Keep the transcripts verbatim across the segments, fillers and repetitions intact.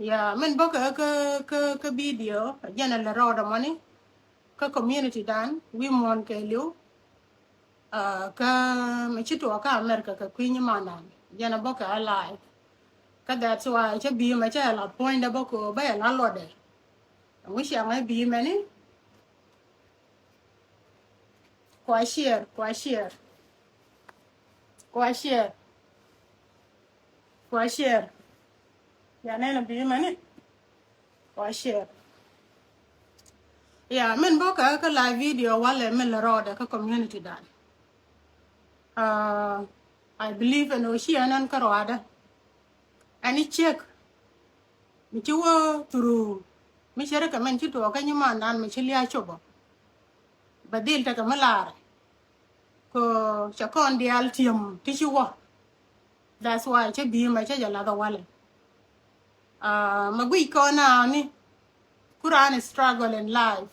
Ya, min bä kä kä kä kä video jɛn a lɛ rɔɔdɛ mɔni kä community dan wi̱i̱ muɔ̱ɔ̱n kɛ li̱w. Kä mi ci tuɔɔk kä America kɛ kui̱ nyimandan jɛn a bä kɛ a live. Kä that's why cä bi̱i̱ mɛ cä yɛ la puɔ̱nydɛ bä kɛ ɣöö bä yɛ la luɔtdɛ. Ŋu ciaŋ ɛ bi̱i̱ mɛni. Kua share, kua share. Kua share. Kua share. Ya nɛn a bi̱i̱ mɛni. Kua share. Ya, min bä kä kä live video walɛ min lɛ rɔɔdɛ kä community dan. I believe ɛn ɣöö ci ɛn ɛn kä rɔɔdɛ. Ɛn i̱ ciek mi ci wä through mi cɛ rikɛ min ci tuɔɔk kä nyimandan mi ci lia̱a̱ copä. Bɛ dhil tekɛ mi laarɛ kɛ cɛ kɔn diaal ti̱em ti ci wä. That's why cä bi̱i̱ mɛ cä jɛ lath ɛ walɛ. Mɛ guic kɔn naani ku raan struggle in life.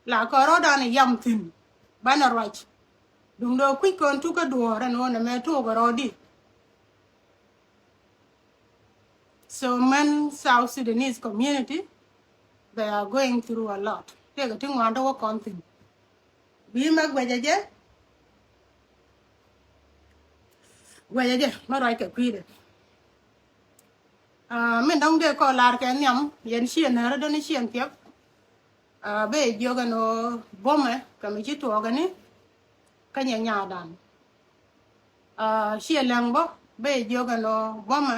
La kɔn rɔɔdan yam thi̱n banɛ ruac. Duundɛ kui̱c kɔn tukä duɔ̱ɔ̱r ɛn ɣöö nɛ mɛ tuɔɔk ɛ rɔɔdi. So mɛn South Sudanese community, they are going through a lot. Tëëkɛ ti ŋuandä wä kɔn thi̱n. Bi̱i̱ mɛ guɛcɛ jɛ. Guɛcɛ jɛ mɛ ruac kɛ kui̱dɛ. Min dɔ̱ŋ dee kɔ lar kɛ nhiam yɛn ciɛ närä dɔ̱ni ciɛ thiɛp. Bee jiök ɛn ɣöö buɔ̱mɛ kɛ mi ci tuɔɔkɛ ni kä nyɛ nyaatdan. Ciɛ läŋ bä bee jiök ɛn ɣöö buɔ̱mɛ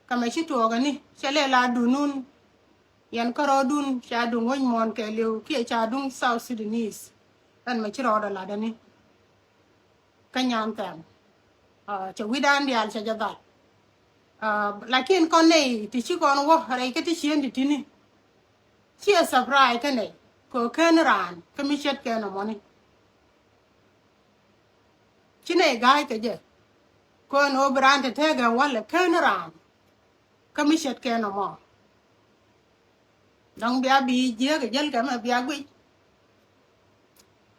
kɛ mi ci tuɔɔkɛ ni cɛ lɛ la duŋdun. Yɛn kärɔɔdun ca duŋ wec muɔ̱ɔ̱n kɛɛliw kiɛ ca duŋ South Sudanese. Ɛn mi ci rɔɔdɛ latdäni kä nyan thɛm. Cɛ wi̱dan diaal cɛ jɛ dhal. Lakin kɔn nɛy ti ci kɔn wä rɛy kä ti cieen ti ti̱ni. Ciɛ surprise kä nɛy kɛ ɣöö ken raan kä mi ce̱tkɛ nɔmɔni. Ci nɛy ga̱a̱c kɛ jɛ kɛ ɣöö nɔ bi raan te tekɛ walɛ ken raan kä mi ce̱tkɛ nɔmɔ. Dɔ̱ŋ bia bi jiääk ɛ jäl kɛ mɛ bia guic.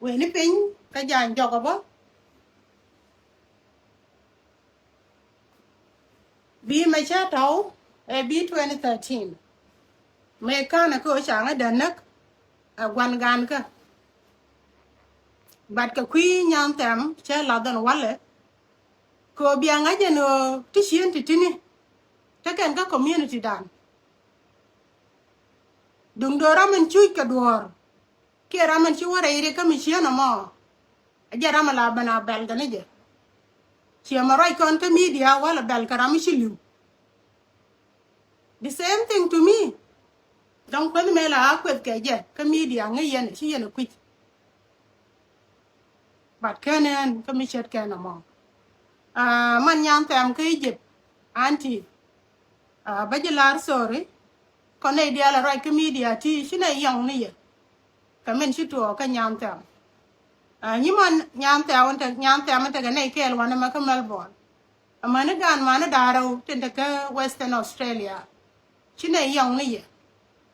Weni piny kä ja̱a̱ny jɔk ɛ bä. Bi̱i̱ mɛ cä tɔ̱w ɛ bi̱i̱ twenty thirteen. Mëë ka̱n ɛ kä ɣöö ca ŋäc däk näk ɛ gua̱n ga̱a̱nkä. But kɛ kui̱ nyan thɛm cä lath ɛn walɛ kɛ ɣöö bia ŋa̱c ɛn ɣöö ti cieen ti ti̱ni tekɛn kä community dan. Duŋdɛ ram in cuc kɛ duɔ̱ɔ̱r kiɛ ram in ci wä rɛy ri kä mi cieen ɛmɔ. Ɛ jɛ ram ala ben a bɛl kɛ ni jɛ. Ciɛ mɛ ruac kɔn kä media walɛ bɛl kɛ ram mi ci li̱w. The same thing to me. Dɔ̱ŋ kuänh mëë la a kueth kɛ jɛ kä media ŋäc yɛn ci yɛn ɛ kui̱c. But ken ɛn kä mi ce̱tkɛ nɔmɔ. Man nyan thɛm kä Egypt, auntie. Bä ji̱ lar sorry. Kɔn nɛy diaal a ruac kä media ti ci nɛy yɔŋ ni yɛ. Kɛ min ci tuɔɔk kä nyan thɛm. Nyiman nyan thɛm in tekɛ nɛy kɛɛl wanɛ mɛ kä Melbourne. Amäni gaan mani da̱ŋ rɛw tin te kä Western Australia. Ci nɛy yɔŋ ni yɛ.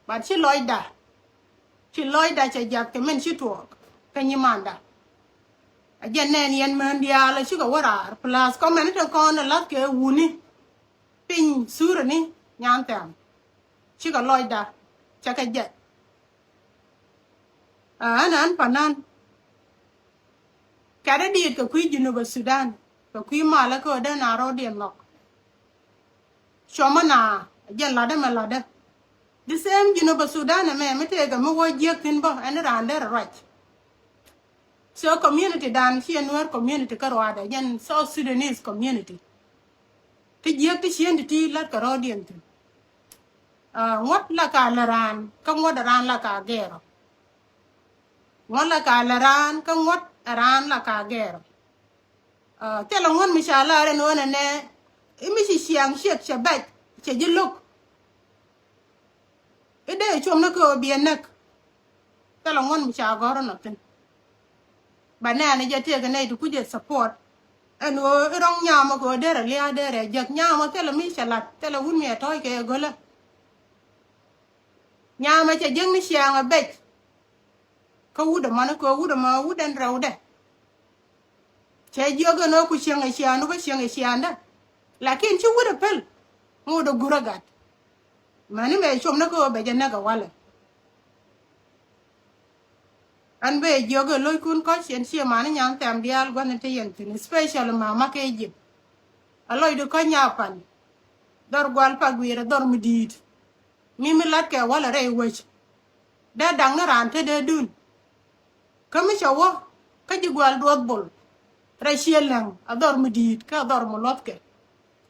But ci lɔcda, ci lɔcda cɛ jiath kɛ min ci tuɔɔk kä nyimanda. A jɛn nɛn yɛn män diaal a cikɛ wä raar plus kɔmɛn ni te kɔn a lath kɛ wuni. Piny surä ni nyan thɛm. Cikɛ lɔcda cɛ kɛ jɛth. Ɛn ɛn panan. Kɛt a diit kɛ kui̱ Junub Sudan kɛ kui̱ malä kä ɣöö dee na rɔɔdiɛn nhɔk. Cuɔmä na jɛn latdä mɛ latdä. The same Junub Sudan ɛmɛ mi tëëkɛ mi wä jiäk thi̱n bä ɛn raan derɛ ruac. So community dan ciɛ Nuer community kä ruaadɛ jɛn South Sudanese community. Ti jiäk ti cieen ti ti la̱t kɛ rɔɔdiɛn thi̱n. Ŋuɔ̱t la ka lɛ raan kä ŋuɔ̱t raan la ka gɛɛrɔ. Ŋuɔ̱t la ka lɛ raan kä ŋuɔ̱t raan la ka gɛɛrɔ. Thilɛ ŋuɔ̱t mi ca lar ɛn ɣöö nɛnɛ i̱ mi ci ciaŋ ciek cɛ bɛc cɛ ji̱ lo̱k. I̱ dee cuɔm ni kɛ ɣöö biɛ näk. Thilɛ ŋuɔ̱t mi ca gɔ̱r ɛn ɔ thi̱n. Ba nɛɛni jɛ tëëkɛ nɛy ti kucɛ support. Ɛn ɣöö i̱ rɔ̱ŋ nyamɔ kɛ ɣöö derɛ lia̱a̱ derɛ jek nyamɔ thilɛ mi cɛ la̱t thilɛ wut mi ɛ tɔ̱ɔ̱c kɛ ɛ gölä. Nyamɔ cɛ jiäkni ciaŋ ɛ bɛc. Kä wut ɛmɔni kɛ wut ɛmɔ wut ɛn rɛwdɛ. Cɛ jiök ɛn ɣöö ku cieŋ ɛ ciaŋdu bä cieŋ ɛ ciaŋdä. Lakin ci wut ɛ päl ŋot ɛ gurä gat. Mani mɛ com ni kä ɣöö bɛ jɛ näk ɛ walɛ. Ɛn bɛ jiök ɛ lo̱ckun kɔc yɛn ciɛ mani nyan thɛm diaal gua̱n in te yɛn thi̱n, especially mama kä Egypt. A lɔcdu kä nyapan. Dhɔr gual pa guiir ɛ dhɔr mi di̱i̱t. Mi mi latkɛ walɛ rɛy wec. Dee daŋ ni raan te dee dun. Kä mi cɛ wä kä ji̱ gual duɔth bol. Rɛy ciɛ läŋ a dhɔr mi di̱i̱t kä a dhɔr mi luɔthkɛ.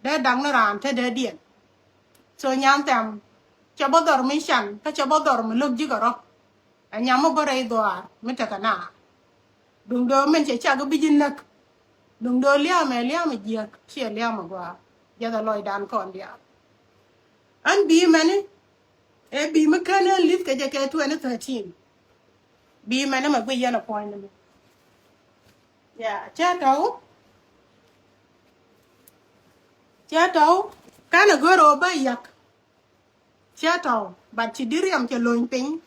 Dee daŋ ni raan te dee diɛn. So nyan thɛm cɛ bä dhɔr mi can kä cɛ bä dhɔr mi lo̱k ji̱ kɛ rɔ. Ɛ nyam mi bä rɛy dhɔaar mi tekɛ naar. Duŋ do̱o̱ min cɛ cak bi ji̱ näk. Duŋ do̱o̱ lia̱a̱ mɛ lia̱a̱ mɛ jiäk ciɛ lia̱a̱ mɛ gɔaa. Jɛth ɛ lɔcdan kɔn diaal. Ɛn bi̱i̱ mɛni ɛ bi̱i̱ mi kän ɛ li̱th kɛ jɛ kɛ twenty thirteen. Bi̱i̱ mɛni mɛ guic yɛn ɛ puɔ̱ny ni mi. Ya cɛ tɔw. Cɛ tɔw. Kanɛ gör ɛ wä bä yak. Cɛ tɔw, but ci di̱t riɛm cɛ lony piny.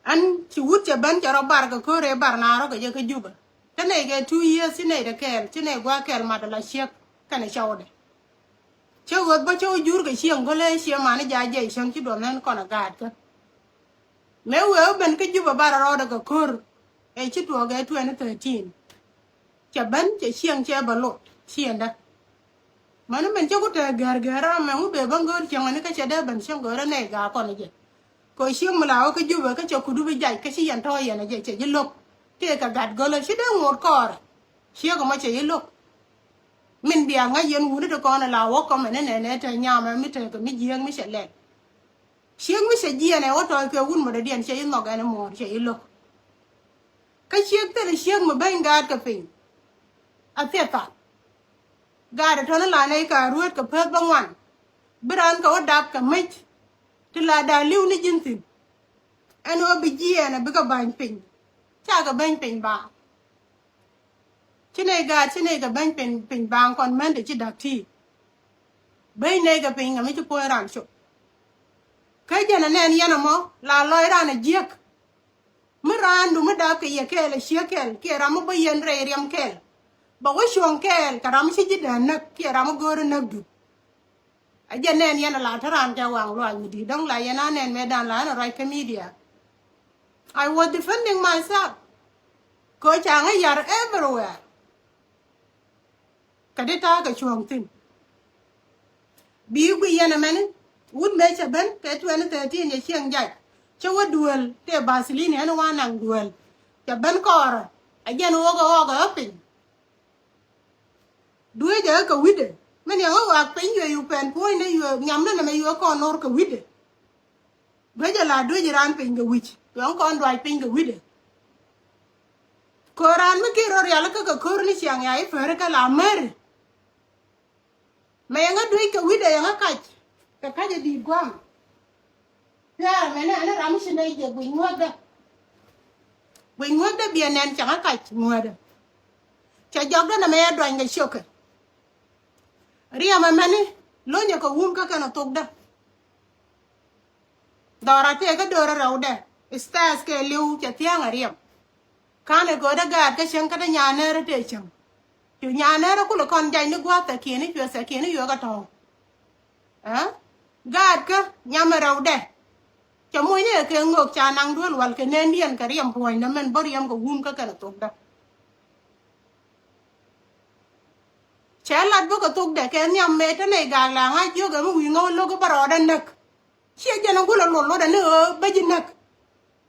Ɛn ci wut cɛ ben cɛ rɔ bar kɛ ko̱r ëë bar na rɔ kɛ jɛ kä Jubɛ. Ci nɛy kɛ two years ci nɛy dɛ kɛɛl, ci nɛy gua̱a̱ kɛɛl mat ala ciek kɛnɛ cɔwdɛ. Cä ɣöth bä cä wä jur kɛ cieŋ go̱lɛ ciɛ mani ja̱ jɛy cäŋ ci duɔth nɛn kɔn a gaatkä. Mëë wee wä ben kä Jubɛ bar rɔɔdɛ kɛ ko̱r ëë ci tuɔɔk ëë twenty thirteen. Cɛ ben cɛ cieŋ cɛ bɛ lot ciëndä. Mäni min cä ku tɛɛ gɛr gɛr ram mɛ ŋu bee bä ŋöör cieŋ ani kä cɛ dee ben cieŋ göörä nɛy gaa kɔn jɛ. Kɛ cieŋ mi la wä kä Jubɛ kä cɛ kudu bi jac kä ci yɛn tɔ̱ yɛn a jɛ cɛ ji̱ lo̱k. Tëë kɛ gat gölä ci dee ŋoot kɔɔrɛ. Ciek mɔ cɛ ji̱ lo̱k. Min bia ŋa̱c yɛn wuni ti kɔn la wä kɔmɛ ni nɛnɛ te nyamɛ mi tekɛ mi jiääk mi cɛ lɛl. Ciek mi cɛ jiɛn ɛ wä tɔ̱ kɛ wun mɔ dee diɛn cɛ ji̱ nhɔk ɛn muɔ̱ɔ̱r cɛ ji̱ lo̱k. Kä ciek thil ciek mi beny gaat kɛ piny. A thiɛ thal. Gaat tɔ̱ni la nɛy ka ruet kɛ peth bä ŋuan. Bi raan kɛ wä dap kɛ mec. Ti la da̱a̱ li̱w ni ji̱n thi̱n. Ɛn ɣöö bi jiɛɛn a bikɛ ba̱ny piny. Ca kɛ beny piny baaŋ. Ci nɛy gaat ci nɛy kɛ beny piny, piny baaŋ kɔn mɛn ti ci da̱k ti. Beny nɛy kɛ piny kɛ mi ci puɔ̱ny raan cop. Kä jɛn ɛ nɛn yɛn ɛmɔ la lɔc raan ɛ jiäk. Mi raandu mi dap kɛ yɛ kɛɛl ɛ ciek kɛɛl kiɛ ram mi bä yɛn rɛy riɛm kɛɛl. Bɛ wä cuɔ̱ŋ kɛɛl kɛ ram mi ci ji̱ dee näk kiɛ ram mi go̱o̱ri näkdu. A jɛ nɛn yɛn a la te raan kɛ waŋ luaac mi di̱i̱t dɔ̱ŋ la yɛn a nɛn mɛ dan la ɛn a ruac kä media. I was defending myself. Kɛ ca ŋä yar everywhere. Kɛ di ta̱a̱ kɛ cuɔ̱ɔ̱ŋ thi̱n. Bi gui yɛn ɛmɛni wut mëë cɛ ben kɛ twenty thirteen yɛ cieŋ jac. Cä wä duel tëë Vaseline ɛn wa naŋ duel. Cɛ ben kɔɔrä a jɛn ɣɔk ɛ ɣɔk ɛ piny. Duecɛ kä wi̱dɛ min yɛ ɣä waak piny yuɛ yu pɛn puɔ̱nydɛ yuɛ nyamdä nɛmɛ yuɛ kɔn no̱r kä wi̱dɛ. Duecɛ la duecɛ raan piny kɛ wi̱c yuɛ ɣä kɔn duac piny kɛ wi̱dɛ. Ko̱r raan mi kiɛ rɔ rial kä kɛ ko̱r ni ciaŋ ya i̱ päri kä la meri. Mɛ yɛ ŋä duec kɛ wi̱dɛ yɛ ŋä kac kɛ kac ɛ di̱i̱t gua̱a̱m. Piaar mɛnɛ ɛn ram ci nɛy jɛ guic ŋuäthdä. Guic ŋuäthdä biɛ nɛn cɛ ŋä kac ŋuäthdä. Cɛ jɔkdä nɛmɛ yɛ duany kɛ ciökɛ. Riɛm ɛmɛni lo̱nyɛ kɛ wum kä kɛn ɛ thokdä. Dhɔra tëë kä do̱rä rɛwdɛ. Stairs kɛ li̱w cɛ thia̱a̱ŋ ɛ riɛm. Ka̱n ɛ göödä gaat kä cäŋ kä dee nyanɛɛrä tëë cäŋ. Cu nyanɛɛrä kulɛ kɔn jac ni gua̱a̱th thɛkiɛni cuɛ thɛkiɛni yuɛ kɛ tɔ̱ɔ̱ŋ. Ɛ gaat kä nyamɛ rɛwdɛ. Cɛ muɔ̱nyni ɛ kɛ ŋök ca naŋ duel wal kɛ nɛn diɛn kɛ riɛm puɔ̱nydä mɛn bä riɛm kɛ wun kä kɛn ɛ thokdä. Cɛ lat bä kɛ thokdɛ kɛ nhiam mëë te nɛy gaak la ŋa̱c jiök ɛ mi wi̱i̱ ŋä wä lo̱k i̱ bä rɔɔdä näk. Ciɛ jɛn a gul a lot lotdɛ ni ɣöö bä ji̱ näk.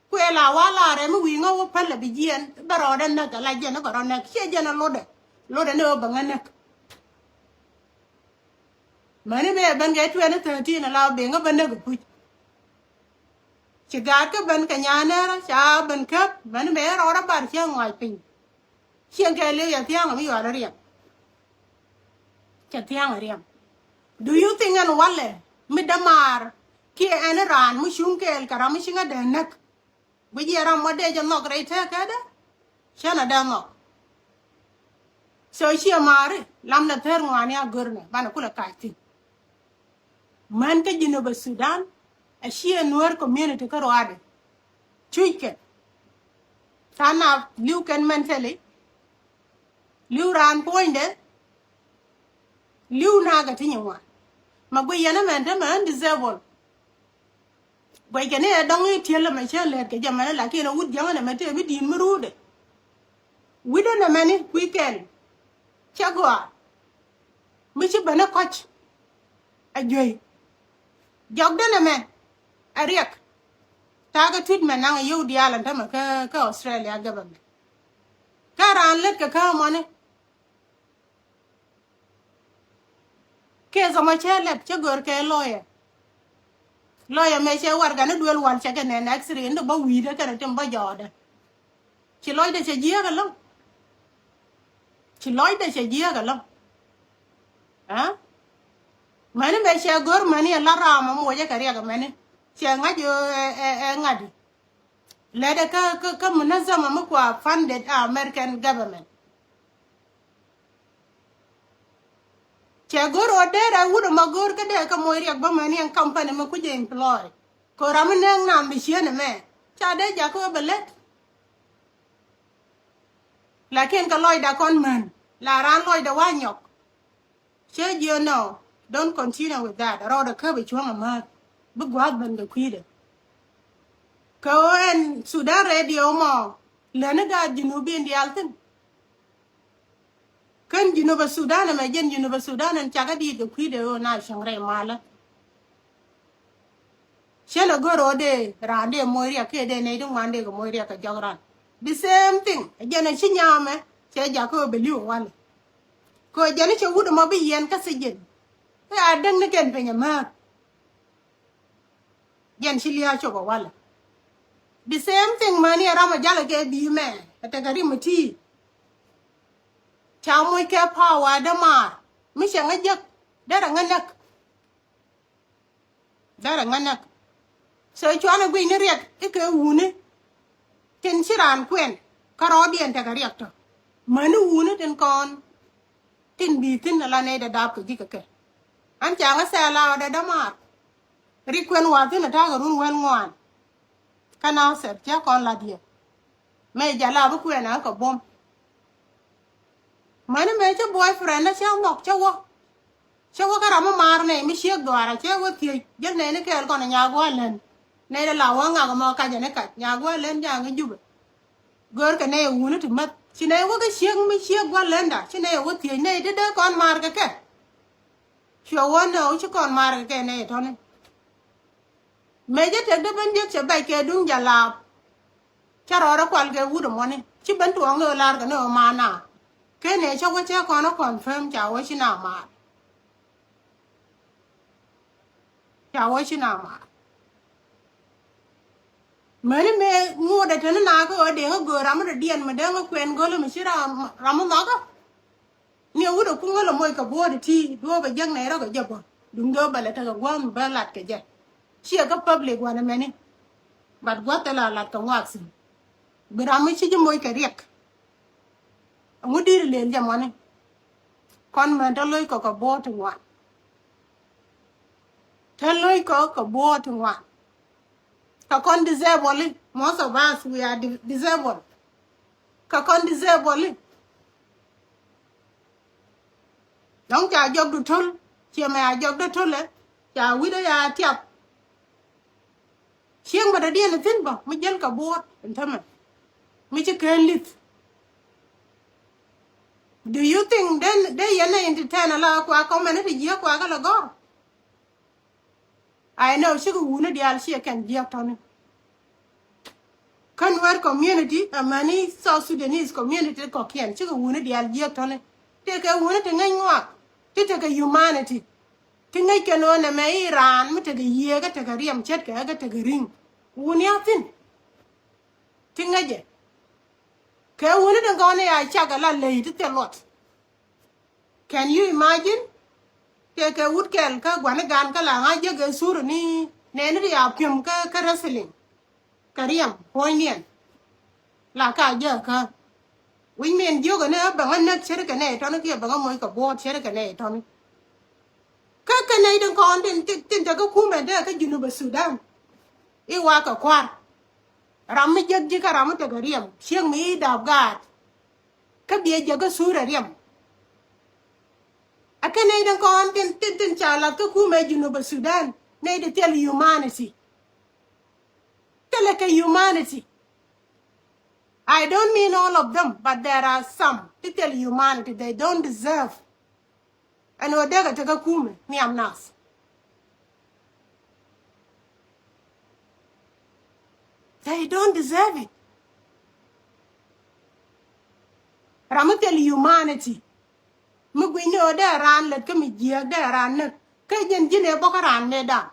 Kuëë la wa laarɛ mi wi̱i̱ ŋä wä päl a bi jiɛn bä rɔɔdɛ näk a la jɛn a bä rɔ näk ciɛ jɛn a lotdɛ. Lotdɛ ni ɣöö bä ŋä näk. Mäni mëë ben kɛ twenty thirteen a la ben ŋä bä näk a puc. Ci gaat kä ben kɛ nyanɛrä ca ben käp mäni mëë rɔɔdɛ bar ciɛ ŋɔac piny. Ciɛ kɛ liw yɛ thia̱a̱ŋ mi yual riɛm. Cɛ thia̱a̱ŋ riɛm. Do you think ɛn walɛ mi dämaar kiɛ ɛn raan mi cuŋ kɛɛl kɛ ram mi ci ŋä dee näk? Guic yɛ ram wä dee jɛ nhɔk rɛy tɛɛkädä. Cänɛ dee nhɔk. So ciɛ maari lam nɛ thär ŋuani a görnɛ banɛ kulɛ kac thi̱n. Män kä Jinub Sudan a ciɛ Nuer community kä ruaadɛ. Cuc kɛn. Ta̱a̱ na li̱w kɛn mentally. Li̱w raan puɔ̱nydɛ. Li̱w nakä ti nyin wan. Ma guic yɛn ɛmɛn te mɛ undisable. Guɛckɛ ni ɛ dɔ̱ŋ i̱ ti̱el ɛmɛ cä lɛt kɛ jɛ mɛni, lakin ɛ wut jäŋä nɛmɛ tëë mi di̱i̱t mi ruudɛ. Wi̱cdä nɛmɛni kui̱ kɛl. Cä gɔaa. Mi ci ben ɛ kɔc. Ɛ juey. Jɔkdä nɛmɛ. Ɛ riɛk. Ta̱a̱ kɛ tui̱t mɛ naŋ ɛ yio̱w diaal ɛn tämɛ kä, kä Australia government. Kä raan lät kɛ kä mɔni. Kɛ thɔmɔ cɛ lɛp cɛ gör kɛ lawyer. Lawyer mɛ cɛ warɛgani duel wal cɛ kɛ nɛn X-ray ni bä wi̱i̱dɛ kɛnɛ tim bä jɔɔdɛ. Ci lɔcdɛ cɛ jiääk ɛlɔ̱ŋ. Ci lɔcdɛ cɛ jiääk ɛlɔ̱ŋ. Aa? Mäni mɛ cɛ gör mäni ɛ la raam ɛ mocɛ kɛ riɛk ɛ mäni. Cɛ ŋa̱c ɛ, ɛ, ɛ ŋa̱di. Lɛt ɛ kä, kä, kä munazama mi kua funded a American government. Cɛ go̱r ɣöö dee rɛy wut ɛmɔ go̱r kä dee kɛ moc riɛk bä mäni ɛn company mi kucɛ employ. Kɛ ɣöö ram mi nɛɛŋ naath mi cieen ɛmɛ ca dee jakä ɣöö bɛ lät. Lakin kɛ lɔcda kɔn män la raan lɔcdɛ wa nyɔk. Cä jiö nɔ, don't continue with that. Rɔɔdɛ kä bi cuɔ̱ŋ amäät bi gua̱a̱th ben kɛ kui̱dɛ. Kɛ ɣöö ɛn Sudan Radio mɔ lätni gaat Junubin diaal thi̱n. Kän Junubä Sudan ɛmɛ jɛn Junubä Sudan ɛn cakä diit kɛ kui̱dɛ ɣöö na cäŋ rɛy malä. Cä lɛ go̱r ɣöö dee raan dee moc riɛk kiɛ dee nɛy ti ŋuan dee kɛ moc riɛk kɛ jɔk ran. The same thing. Ɛ jɛn ɛ ci nyamɛ cɛ jakä ɣöö bɛ li̱w ɛ walɛ. Kɛ ɣöö jɛn i̱ cɛ wut ɛmɔ bi yiɛn kä thi̱ji̱n. Kä a däŋ ni kɛn piny ɛmääth. Jɛn ci lia̱a̱ cop ɛ walɛ. The same thing mäni ɛ ram ɛ jalɛ kɛ bi̱i̱ mɛ ɛ tekɛ rim ɛ ti̱i̱. Ca moc kɛ power dämaar mi cɛ ŋä jek derɛ ŋä näk. Derɛ ŋä näk. So cuanɛ guic ni riɛk i̱ kɛ wuni. Tin ci raan kuɛn kä rɔɔdiɛn tekɛ riɛk tɔ. Mäni wuni tin kɔn tin bi̱i̱ thi̱n ala nɛy dee daap kɛ ji̱ kɛ kɛ. An ca ŋä sɛɛl a ɣɔdɛ dämaar. Rik kuɛn wa̱a̱ thi̱n a ta̱a̱ kɛ run wäl ŋuan. Kä na sɛp cä kɔn lat yɛ. Mëë jɛ la bi kuɛn a kɛ buɔ̱m. Mäni mëë cä boyfriend cä nhɔk cä wä. Cä wä kä ram mi maar nɛy mi ciek dhuaarä cä wä thiec jäl nɛy ni kɛɛl kɔn a nyaak wä län. Nɛy dee la wä ŋak ɛmɔ kacä ni kac nyaak wä län ja̱a̱ŋ i̱ Jubɛ. Gör kɛ nɛy ɛ wuni ti mäth ci nɛy wä kä ciek mi ciek wä lända ci nɛy ɛ wä thiec nɛy ti dee kɔn maar kɛ kɛ. Cuɛ wä nɛ wä ci kɔn maar kɛ kɛ nɛy ɛ tɔ̱ni. Mëë cä tek dee ben jiäk cɛ bɛc kɛ duŋ jɛ laap. Cä rɔɔdɛ kual kɛ wut ɛmɔni ci ben tuɔɔŋ ni ɣöö lar kɛ ni ɣöö maana. Kenɛ cä wä cä kɔn ɛ confirm ca wä ci na maar. Ca wä ci na maar. Mäni mëë ŋuɔ̱tdɛ te ni na kä ɣöö deŋä göör ram mi dɔ̱diɛn mi deŋä kuɛn gölä mi ci ram mi nhɔkä. Ni wut ɛ kuŋä lɛ moc kɛ buɔ̱ɔ̱t iti duɔ̱ɔ̱p ɛ jiäk nɛy rɔ̱ kɛ jɛ bä duŋdɛ ɣöö bɛ lɛ tekɛ gua̱a̱th mi bä lat kɛ jɛ. Ciɛ kä public wanɛ mɛni. But gua̱th thilɛ a lat kɛ ŋɔak thi̱n. Bi ram mi ci ji̱ moc kɛ riɛk. Ɛŋu di̱t ilëël jɛ mɔni. Kɔn mɛn te lo̱ckɔ kɛ buɔ̱ɔ̱t ti ŋuan. Te lo̱ckɔ kɛ buɔ̱ɔ̱t ti ŋuan. Kɛ kɔn disable i̱ most of us we are di- disable. Kɛ kɔn disable i̱. Dɔ̱ŋ ca jɔkdu to̱l ciɛ mɛ a jɔkdä to̱lɛ ca wi̱cdä ya tiap. Cieŋ bä dɔ̱diɛn thi̱n bä mi jäl kɛ buɔ̱ɔ̱t ɛn tämɛ mi ci kään li̱th. Do you think den dee yɛn nɛ entertain ala kua comment ti jiäk kua kä lɛ gɔ̱r? I know cikɛ wuni diaal ciɛ kɛn jiäk tɔ̱ni. Kä Nuer community amäni South Sudanese community kɔ̱kiɛn cikɛ wuni diaal jiäk tɔ̱ni. Tëëkɛ wuni ti ŋäc ŋuak ti tekɛ humanity. Ti ŋäc kɛn ɣöö nɛmɛ i̱ raan mi tekɛ yiëë kä tekɛ riɛm ce̱tkɛ kä tekɛ ri̱ŋ. Wuni a thi̱n ti ŋäcɛ. Kɛ wuni ti gɔ̱ni a cak ala ley ti thil luɔt. Can you imagine? Tëëkɛ wut kɛl kä gua̱ni gan kä la ŋa̱c jek ɛ sur ni nɛɛni ti ya pi̱em kä kä wrestling. Kɛ riɛm puɔ̱nyniɛn. La ka jek kä wi̱c min jiök ɛn ɛ bäŋä näk ce̱tkɛ nɛy tɔ̱ni kiɛ bäŋä moc kɛ buɔ̱ɔ̱t ce̱tkɛ nɛy tɔ̱ni. Kä kɛ nɛy tin kɔn tin tin tin te kä kumɛ dee kä Junubä Sudan. I̱ wa kɛ kua̱r. Ram mi jek ji̱ kä ram mi tekɛ riɛm cieŋ mi i̱ dap gaat. Kä biɛ jɛ kä sur ɛ riɛm. Ɛ kɛ nɛy tin kɔn tin tin tin ca lath kä kumɛ Junubä Sudan nɛy ti thil humanity. Lɛ kɛ humanity. I don't mean all of them, but there are some ti thil humanity they don't deserve. Ɛn ɣöö dee kɛ tekɛ kumɛ nhiam nath. They don't deserve it. Ram mi thil humanity. Mi gui̱cni ɣöö dee raan lät kä mi jiääk dee raan näk. Kä ji̱n ji̱n ëë bɔkä raan mëëdan.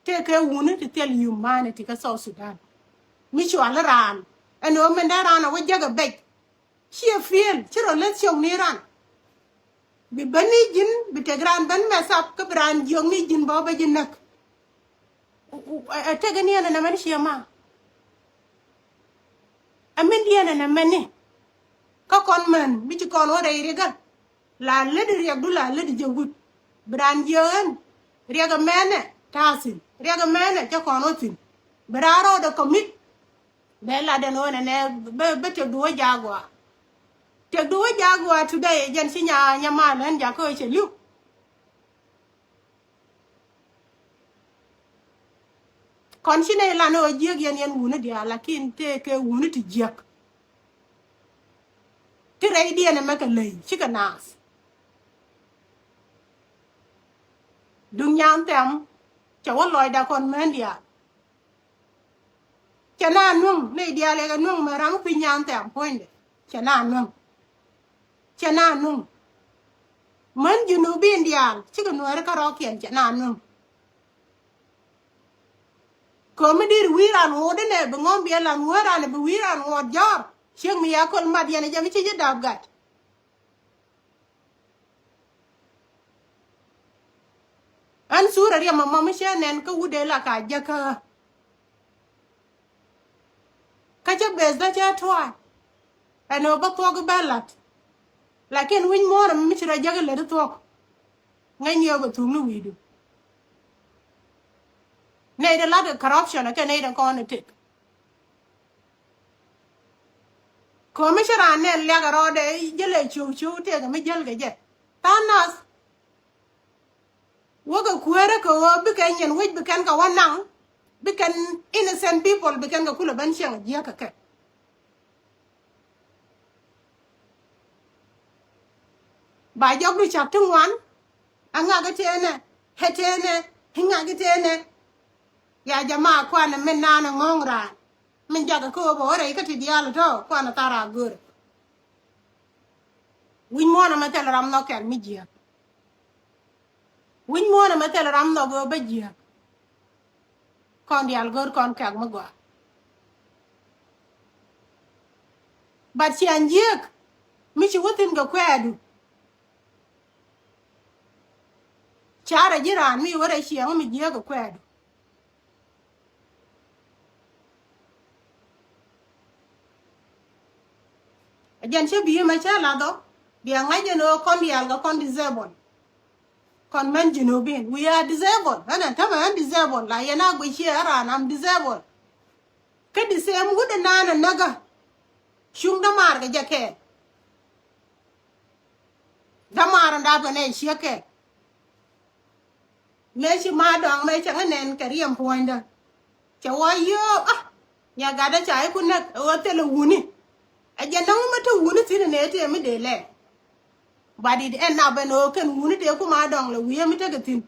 Tëëkɛ wuni ti thil humanity kä South Sudan. Mi cuali raan ɛn ɣöö min dee raan a wä jäk ɛ bɛc. Ciɛ fiel ci rɔ leth cok ni ran. Bi bä ni ji̱n bi tek ran ben mess up kä bi ran jiök ni ji̱n bä bä ji̱ näk. Ɛ tek ni ɛn ɛn ɛmɛn ciɛ ma. Ɛ min diɛn ɛn ɛmɛni. Kä kɔn män mi ci kɔn wä rɛy rikä. La lätdi riɛkdu la lätdi jɛ wut. Bi raan jiök ɛn riɛk ɛmɛnɛ ta̱a̱ thi̱n riɛk ɛmɛnɛ cä kɔn wä thi̱n. Bi raan rɔɔdɛ commit. Bɛ lat ɛn ɣöö nɛnɛ bä bä tëkdu wä jaak gɔaa. Tëkdu wä jaak gɔaa today jɛn ci nya nya mal ɣän jakä ɣöö cɛ li̱w. Kɔn ci nɛy lan ɣöö jiäk yɛn yɛn wuni diaal lakin tëëkɛ wuni ti jiäk. Ti rɛydiɛn ɛmɛ kɛ ley cikɛ naath. Duŋ nyan thɛm cɛ wä lɔcda kɔn män diaal. Cɛ na nuäŋ nɛy diaal yɛ kɛ nuäŋ mɛ ram piny nyan thɛm puɔ̱nydɛ. Cɛ na nuäŋ. Cɛ na nuäŋ. Män junubin diaal cikɛ nuääri kärɔɔkiɛn cɛ na nuäŋ. Kömi di̱t wi̱i̱ ran ŋuɔ̱t inɛ bi ŋɔ̱m biɛ lan ŋuäär ran bi wi̱i̱ ran ŋuɔ̱t jɔ̱ɔ̱r. Ciek mi ya köl mat yɛn ɛ jɛ mi ci ji̱ da̱p gat. Ɛn thurɛ riɛm ɛmɔ mi cɛ nɛn kä wut dee la ka jäkä. Kä cä beth dä cä tua̱a̱ ɛn ɣöö bä thuɔ̱k i̱ bä la̱t. Lakin wi̱c muɔ̱ɔ̱n ɛmɛ mi ci rɔ jäk ilät i̱ thuɔ̱k. Ŋäcni ɣöö bɛ thuk ni wi̱i̱du. Nɛy dee la̱t kɛ corruption ɛ kɛ nɛy dee kɔn ɛ tëk. Kömi ci raan nɛn liak ɛ rɔɔdɛ i̱ jälɛ cio̱w cio̱w tëëkɛ mi jäl kɛ jɛ. Tha̱a̱ŋ nath. Wäkɛ kuäärä kɛ ɣöö bikɛ nyin wec bi kɛn kɛ wä naŋ bi kɛn innocent people bi kɛn kɛ kulɛ ben cieŋ a jiäk kɛ kɛ. Ba jɔkdu cak ti ŋuan. A ŋak itëënɛ, itëënɛ, i ŋak itëënɛ. Ya jama kuanɛ min naan a ŋɔ̱ŋ raan min jakä kä ɣöö bɛ wä rɛy kä ti diaal tɔ̱ kuanɛ thar a gör. Wi̱c muɔ̱ɔ̱n ɛmɛ thil ram nhɔk kɛn mi jiääk. Wi̱c muɔ̱ɔ̱n ɛmɛ thil ram nhɔk ɣöö bä jiääk. Kɔn diaal gör kɔn kɛk mi gɔaa. But ciaŋ jiääk mi ci wä thi̱n kɛ kuɛɛdu. Carɛ ji̱ raan mi wä rɛy ciɛŋ mi jiääk kɛ kuɛɛdu. Jɛn cä bi̱i̱ mɛ cä lath ɔ bia ŋa̱c jɛn ɣöö kɔn diaal kɛ kɔn disable. Kɔn mɛn junubin we are disable. Ɣän ɛn tämɛ ɣän disable la yɛn a guic ciɛ ɣän raan am disable. Kä the same wut ɛnan ɛ näkä. Cuŋ dämaar kɛ jɛ kɛɛl. Dämaar ɛn dap kɛ nɛ ciɛ kɛɛl. Mëë ci ma dɔŋ mëë cɛ ŋä nɛn kɛ riɛm puɔ̱nydä. Cɛ wä yio̱o̱k a nya gatdä ca i̱ ku näk ɛ ɣöö thilɛ wuni. Ɛ jɛ nɔŋ mi te wuni thi̱n ɛ nɛ tëë mi dee lɛl. But it end up ɛn ɣöö kɛn wuni dee ku ma dɔŋ lɛ wi̱i̱ ɛ mi tekɛ thi̱n.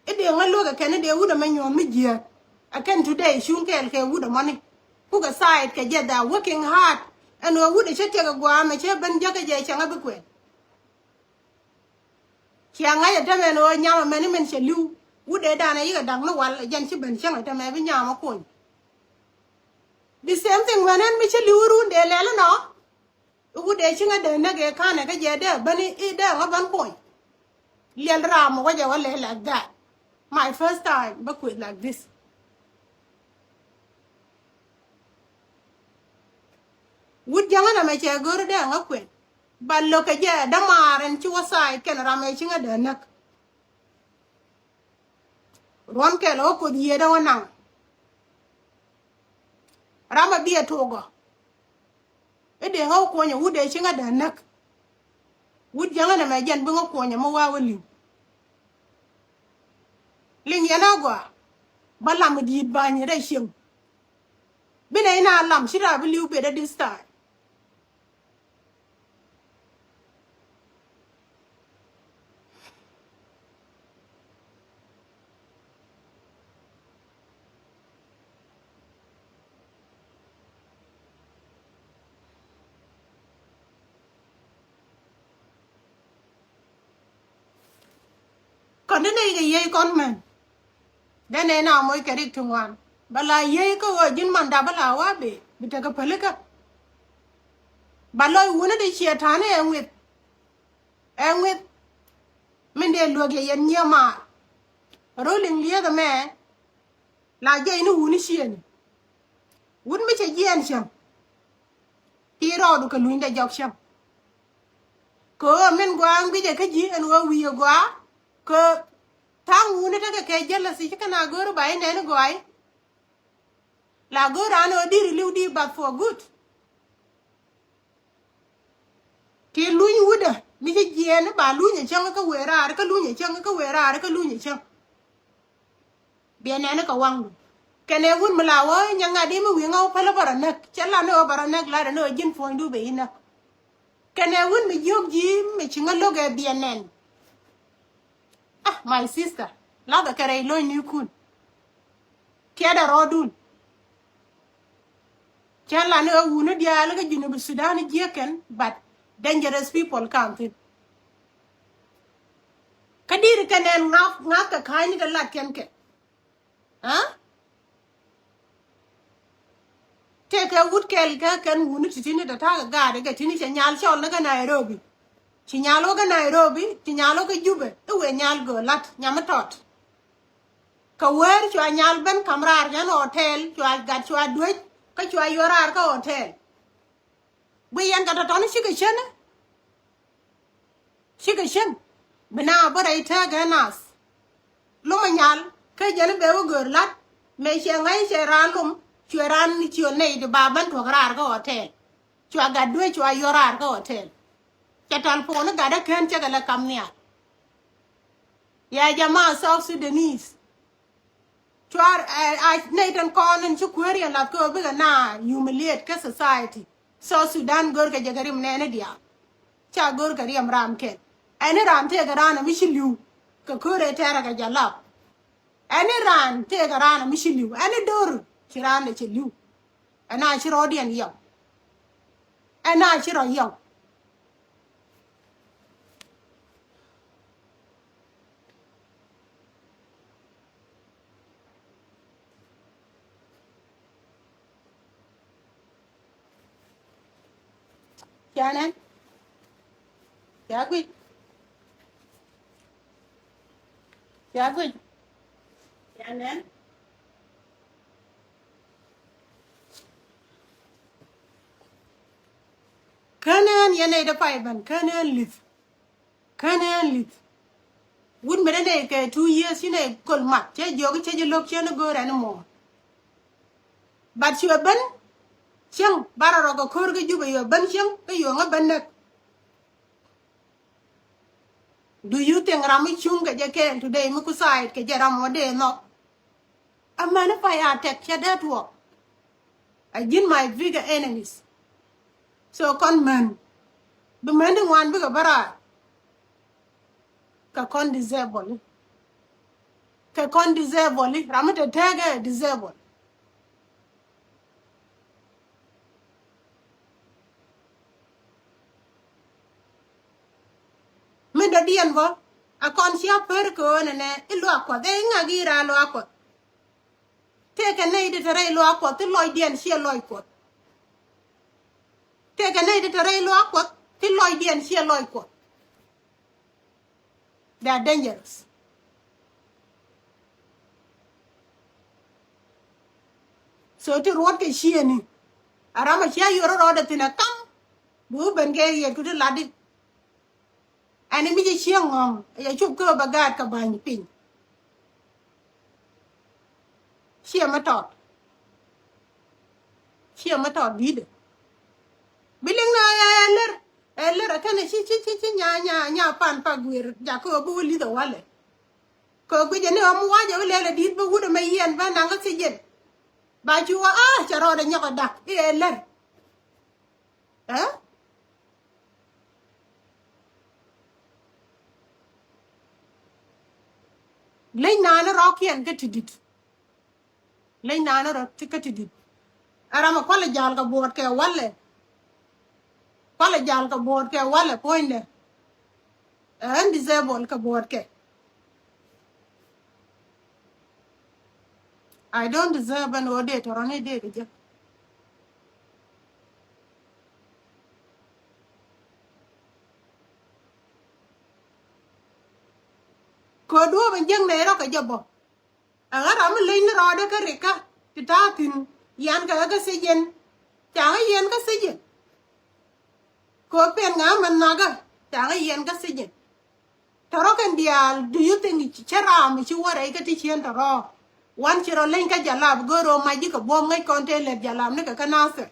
I̱ dee ŋä luäk ɛ kɛn i̱ dee wut ɛmɛ nyuɔ̱ɔ̱n mi jiääk. Ɛ kɛn today cuŋ kɛɛl kɛ wut ɛmɔni. Kukɛ side kɛ jɛ they are working hard. Ɛn ɣöö wut ɛ cä tiɛk ɛ gua̱a̱ mɛ cä ben jäkä jɛ cɛ ŋä bi kuɛn. Cia ŋa̱c ɛ tämɛ ni ɣöö nyam ɛmɛni min cɛ li̱w wut dee danɛ yikɛ da̱k ni wal ɛ jɛn ci ben cäŋ ɛ tämɛ bi nyam ɛ kuny. The same thing mɛn ɛn mi ci li̱w run dee lɛl inɔ. I̱ wut dee ci ŋä dee näk ëë ka̱nɛ kä jɛ dee ben i̱ dee ŋä ben kuny. Liɛl ram ɛ wä jɛ wä lɛl like that. My first time bä kueth like this. Wut jäŋä nɛmɛ cɛ go̱r dee ŋä kuɛn. Ba lo̱kɛ jɛ dämaar ɛn ci wä thaay kɛn ram ɛ ci ŋä dee näk. Ruɔ̱n kɛl ɣä koth yiëëdä wä naŋ. Ram ɛ biɛ tuɔgɔ. I̱ dee ŋä wä kuɔnyɛ wut dee ci ŋä dee näk. Wut jäŋä nɛmɛ jɛn bi ŋä kuɔnyɛ mi wa̱a̱ wä li̱w. Liŋ yɛn a gɔaa. Ba lam mi di̱i̱t ba̱ny rɛy cieŋ. Bi nɛy na lam ci raa bi li̱w bet at this time. Kɔn ti nɛy kɛ yiey kɔn mɛn. Dee nɛy na moc kɛ rik ti ŋuan. Ba la yiey kä ɣöö ji̱n man dap ba la wa bee bi tekɛ pälikä. Ba lɔc wuni ti ciɛ ta̱a̱ni ɛ ŋuith. Ɛ ŋuith. Min dee luäk yɛ yɛn nyiee maar. Rol in lieth ɛmɛ. La jiɛc ni wuni ciëëni. Wut mi cɛ jiɛɛn cäŋ. Ti rɔɔdu kɛ luny dɛ jɔk cäŋ. Kɛ ɣöö min gɔaa ɛn guicɛ kä ji̱ ɛn ɣöö wi̱i̱ ɛ gɔaa. Kɛ tha̱a̱ŋ wuni tekɛ kɛ jealousy ci kɛn a go̱o̱ri ba inɛni gɔaa i̱. La go̱o̱ri an ɣöö di̱i̱ri li̱w di̱i̱ bath for good. Ti luny wudä mi ci jiɛɛn i̱ ba luny ɛ cäŋ kä wëë raar kä luny ɛ cäŋ kä wëë raar kä luny ɛ cäŋ. Biɛ nɛn i̱ kɛ waŋdu. Kɛnɛ wut mi la wä nyɛ ŋa̱t i̱ mi wi̱i̱ ŋa̱ wä pälä bä rɔ näk. Cɛ la ni wä bä rɔ näk lat ni wä ji̱n puɔ̱nydu bɛ i̱ näk. Kɛnɛ wut mi jiök ji̱ mi ci ŋä lo̱k ɛ biɛ nɛn. Ah, my sister. Lathɛ kɛ rɛy lo̱cnikun. Tiɛtdɛ rɔɔdun. Cä la ni ɣä wuni diaal kä Junub Sudan jiäkɛn, but dangerous people kam thi̱n. Kä di̱i̱t kɛn ɛn ŋa̱th, ŋa̱th kɛ ka̱a̱cni kɛ lat kɛn kɛ. Aa? Tëëkɛ wut kɛl kä kɛn wuni ti̱ti̱ni tɛ ta̱a̱ kɛ gaatdɛ kɛ ti̱ni cɛ nyal cɔl ni kä Nairobi. Ci nyal wä kä Nairobi, ci nyal wä kä Jubɛ, i̱ wëë nyal gör la̱t, nyam mi tɔt. Kɛ wëër cua nyal ben ka̱m raar kɛn hotel, cua gat cua duec, kä cua yuɔr raar kä hotel. Guiy yɛn kɛ tɔ̱tɔ̱ni cikɛ cän. Cikɛ cän. Bi na bä rɛy tääk ɛ nath. Lomɛ nyal, kä jɛn i̱ bɛ wä gör la̱t, mëë ciɛ ŋäc cɛ raan lom, cuɛ raan ciöl nɛy ti ba ben tuɔ̱k raar kä hotel. Cua gat duee cua yuɔr raar kä hotel. Cɛ tɛl puɔ̱n i̱ gat ɛ kään cɛ kɛ lɛ kam nhial. Ya jamaa South Sudanese. Cuar, eh, a nɛy tin kɔn in ci kueer yɛn lath kɛ ɣöö bikɛ na humiliate kä society. South Sudan görkɛ jɛ kɛ rim nɛɛni diaal. Ca görkɛ riɛm ram kɛn. Ɛn i̱ ram tëëkɛ ran ɛ mi ci li̱w. Kɛ köör ëë tɛɛrɛ kɛ jɛ lap. Ɛn i̱ ran tëëkɛ ran ɛ mi ci li̱w. Ɛn i̱ do̱r ci ran ɛ ci li̱w. Ɛn a ci rɔɔdiɛn yɔw. Ɛn a ci rɔ yɔw. Canɛ. Ca guic. Ca guic. Canɛ. Känɛ ɛn yɛn nɛy dee pay ben, känɛ ɛn li̱th. Känɛ ɛn li̱th. Wut mi dee nɛy kɛ two years ci nɛy köl mat, cɛ jiɔk cɛ ji̱ lo̱k cɛ ni go̱o̱r ɛn mɔ. But cuɛ ben cieŋ, barɛ rɔ kɛ ko̱r kä Jubɛ, cuɛ ben cieŋ kä cuɛ ŋä ben näk. Do you think ram mi cuŋ kɛ jɛ kɛɛl today mi ku side kɛ jɛ ram wä dee nhɔk? Amäni pay a tɛk cɛ dee tuɔɔk. A ji̱n my bigger enemies. So kɔn män. Bi män ti ŋuan bikɛ bä raar. Kɛ kɔn disable. Kɛ kɔn disable. Ram mi te tekɛ disable. Mi dɔ̱diɛn bä a kɔn cia per kɛ ɣöö nɛnɛ i̱ luaak Kuɔth, ɛ i̱ ŋak i̱ raa luaak Kuɔth. Tëëkɛ nɛy ti te rɛy luaak Kuɔth ti lɔcdiɛn ciɛ lɔc Kuɔth. Tëëkɛ nɛy ti te rɛy luaak Kuɔth ti lɔcdiɛn ciɛ lɔc Kuɔth. They are dangerous. So ti ruɔ̱t kɛ ciëëni. A ram a cia yɔr rɔɔdɛ thi̱n a kam. Bi wä ben kɛ yiëëtku ti latdi. Ɛn mi ci cieŋ ŋɔ̱ŋ ɛ cɛ cop kä bɛ gaat kɛ ba̱ny piny. Ciɛ mi tɔt. Ciɛ mi tɔt di̱tdɛ. Bi liŋ nɔ ɛ lär ɛ lär ɛ kɛnɛ ci ci ci ci nya nya nya pan pa guir jakä bi wä li̱th ɛ walɛ. Kɛ guic ni ɣä mi wacɛ wä lɛl ɛ di̱t bä wut ɛmɛ yiɛn bä naŋ kä thiec jɛn. Ba cu wä a cɛ rɔɔdɛ nyɔk ɛ dak i̱ ɛ lär. Ɛ leny naan rɔɔkiɛn kä ti di̱t. Leny naan rɔ ti kä ti di̱t. Ɛ ram ɛ kualɛ jal kɛ buɔɔt kɛ walɛ. Kualɛ jal kɛ buɔɔt kɛ walɛ puɔ̱nydɛ. Ɛ ɣän disable kɛ buɔɔt kɛ. I don't deserve ɛn ɣöö dee tɔrɔni dee kɛ jek. Kɛ duɔ̱ɔ̱p in jiäk nɛy rɔ kɛ jɛ bɔ. Ɛ ɣän ram mi leny ni rɔɔdɛ kä rikä ti ta̱a̱ thi̱n yan kɛ ɣä kä thiec jɛn. Ca ɣä yɛn kä thiec jɛn. Kɛ ɣä pen ŋa̱ mɛn nhɔakä ca ɣä yɛn kä thiec jɛn. Tɔrɔ kɛn diaal, do you think cä ram ci wä rɛy kä ti ciën tɔrɔ? Wan ci rɔ leny kä jalap go̱o̱r ɣöö mac ji̱ kɛ buɔ̱m ŋäc kɔn tëë lɛt jalap ni kɛ kä Nathir.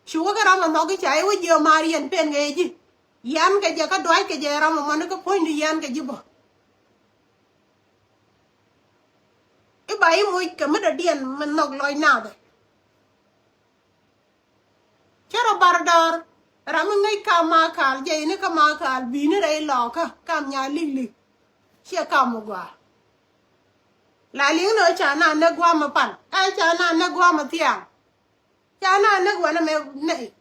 Ci wä kä ram ɛ nhɔk i̱ ca i̱ wä jiɛ maar yɛn pen kɛ ji̱. Yan kɛ jɛ kä duac kɛ jɛ ram ɛ mɔni kä puɔ̱nydu yan kɛ ji̱ bä. I̱ ba i̱ moc kɛ mi dɔ̱diɛn mi nhɔk lɔc nathɛ. Cä rɔ bar dɔɔr ram mi ŋäc kam ma kaal jɛ ini kä ma kaal bi̱i̱ni rɛy lɔɔkä kam nya lik lik. Ciɛ kam mi gɔaa. La liŋ ni ɣä ca na näk gua̱a̱m mi pal ɛ ca na näk gua̱a̱m mi thiaŋ. Ca na näk wanɛ mɛ nɛy.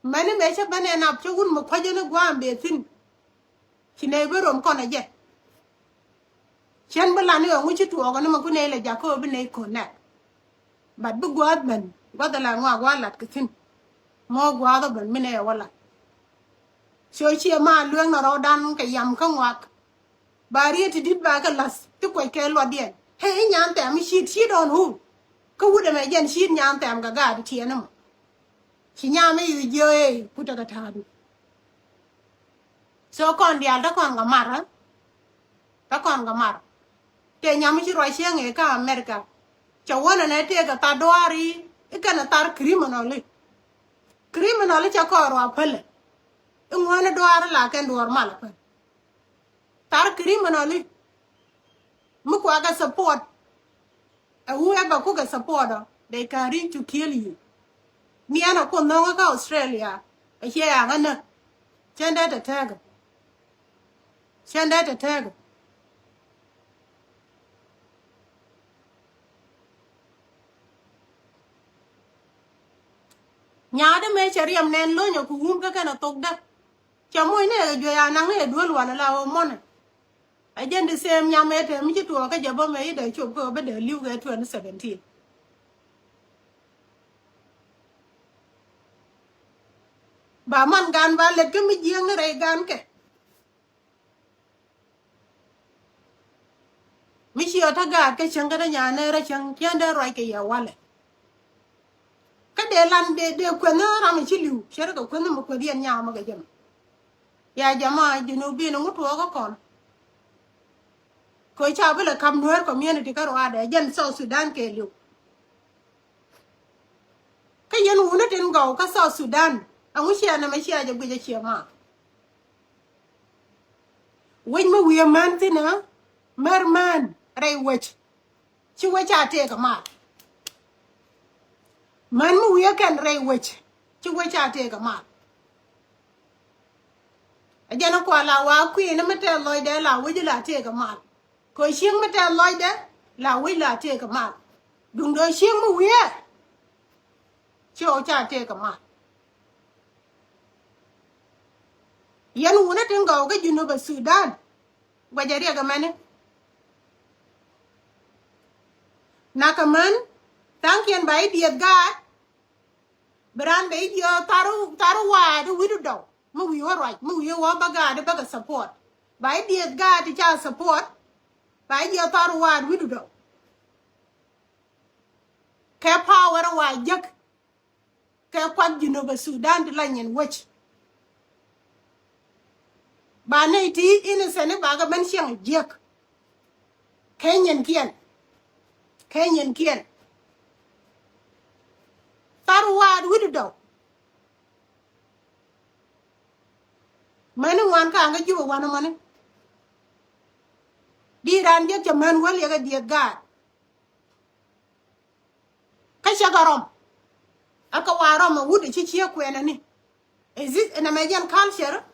Mɛni mëë cä ben ɛ nap cä wun mi kuäcä ni gua̱a̱m bee thi̱n. Ci nɛy bi rom kɔn ɛ jɛ. Cien bi lan i̱ ɣä ŋuci tuɔɔk ni mi ku nɛy lɛ jakä ɣä bi nɛy ko̱n nɛk. But bi gua̱a̱th ben gua̱th ɛ la ŋuak wa lat kɛ thi̱n. Mɔ gua̱a̱th ɔ ben mi nɛy ɛ wä lat. So ciɛ ma lueŋ na rɔɔdan kɛ yam kä ŋuak. Ba riet ti di̱t ba kɛ la̱th ti kuec kɛ luɔtdiɛn. Hey, i̱ nyan thɛm i̱ shit, shit on who? Kä wut ɛmɛ jɛn shit nyan thɛm kɛ gaat tiɛɛn ɛmɔ. Ci nyam i̱ yu jiö ëë putäkɛ ta̱a̱du. So kɔn diaal te kɔn kɛ mar ɛ. Te kɔn kɛ mar. Tëë nyam i̱ ci ruac cieŋ ëë kä America. Cɛ wänɛ nɛ tëë kɛ thar duaar i̱ i̱ kɛnɛ thar criminal i̱. Criminal i̱ cɛ kɔn ruac pälɛ. I̱ ŋuäänä duaar i̱ la kɛn duɔ̱ɔ̱r mal ɛ päl. Thar criminal i̱ mi kuakɛ support. Ɛ whoever kukɛ support ɔ, they can reach to kill you. Miɛn a kuoth nhɔŋä kä Australia a ciɛ yaŋä näk. Cɛn dee tɛ tɛɛkɛ. Cɛn dee tɛ tɛɛkɛ. Nyaatdä mëë cɛ riɛm nɛn lo̱nyɛ ku wum kä kɛn a thokdä. Cɛ moc ni ɛ juɔc a naŋ ni ɛ duel wanɛ la ɣöö mɔnɛ. A jɛn the same nyam ëë te mi ci tuɔɔk kä jɛ bä mëë i̱ dee cop kä ɣöö bä dee li̱w kɛ twenty seventeen. Ba man gan ba lɛt kä mi jiääk ni rɛy gan kɛ. Mi ciɛ ɔ te gaat kä cäŋ kä te nyan nɛɛrä cäŋ ciɛ dee ruac kɛ yɛ walɛ. Kä dee lan dee dee kueth ni ram i̱ ci li̱w cɛ rɛ kɛ kueth ni mi kueth yɛn nyam mi kɛ jɛ mɛ. Ya jama junubin ŋu tuɔɔk kä kɔn. Kɛ ca bi lɛ kam Nuer community kä ruaadɛ jɛn South Sudan kɛ li̱w. Kä yɛn wuni tin gɔw kä South Sudan ɛŋu ciɛ nɛmɛ ciɛ jɛ guic ɛ ciɛ ma. Wec mi wi̱i̱ män thi̱n ɛ mär män rɛy wec. Ci wec ca tëëk ɛ mal. Män mi wi̱i̱ ɛ kɛn rɛy wec ci wec ca tëëk ɛ mal. Ɛ jɛn ɛ kua la wa kui̱n mi tɛth lɔcdɛ la wec la tëëk ɛ mal. Kɛ cieŋ mi tɛth lɔcdɛ la wec la tëëk ɛ mal. Duundɛ cieŋ mi wi̱i̱ ɛ ci ɣɔw ca tëëk ɛ mal. Yɛn wuni tin gɔw kä Junub Sudan. Guɛcɛ riɛk ɛmɛni. Nakä män tha̱a̱ŋkiɛn ba i̱ dieth gaat. Bi raan bɛ i̱ jiɔ thar thar waat i̱ wi̱du dɔw mi wi̱i̱ wä ruac mi wi̱i̱ wä bä gaat i̱ bäkɛ support. Ba i̱ dieth gaat i̱ ca support. Ba i̱ jiɔ thar waat wi̱du dɔw. Kɛ power wa jek. Kɛ kuath Junub Sudan ti la nyin wec. Ba nɛy ti innocent i̱ bakɛ ben cieŋ jiäk. Kɛ nyinkiɛn. Kɛ nyinkiɛn. Thar waat wi̱cdɛ dɔw. Mäni ŋuan ka̱a̱ŋ kä Jubɛ wanɛ mäni. I̱ raan jek cɛ män wäl yɛ kɛ dieth gaat. Kä cɛ kɛ rɔm. Ɛ kɛ wa rɔm ɛ wut ɛ ci ciek kuɛnɛ ni. Is this an American culture?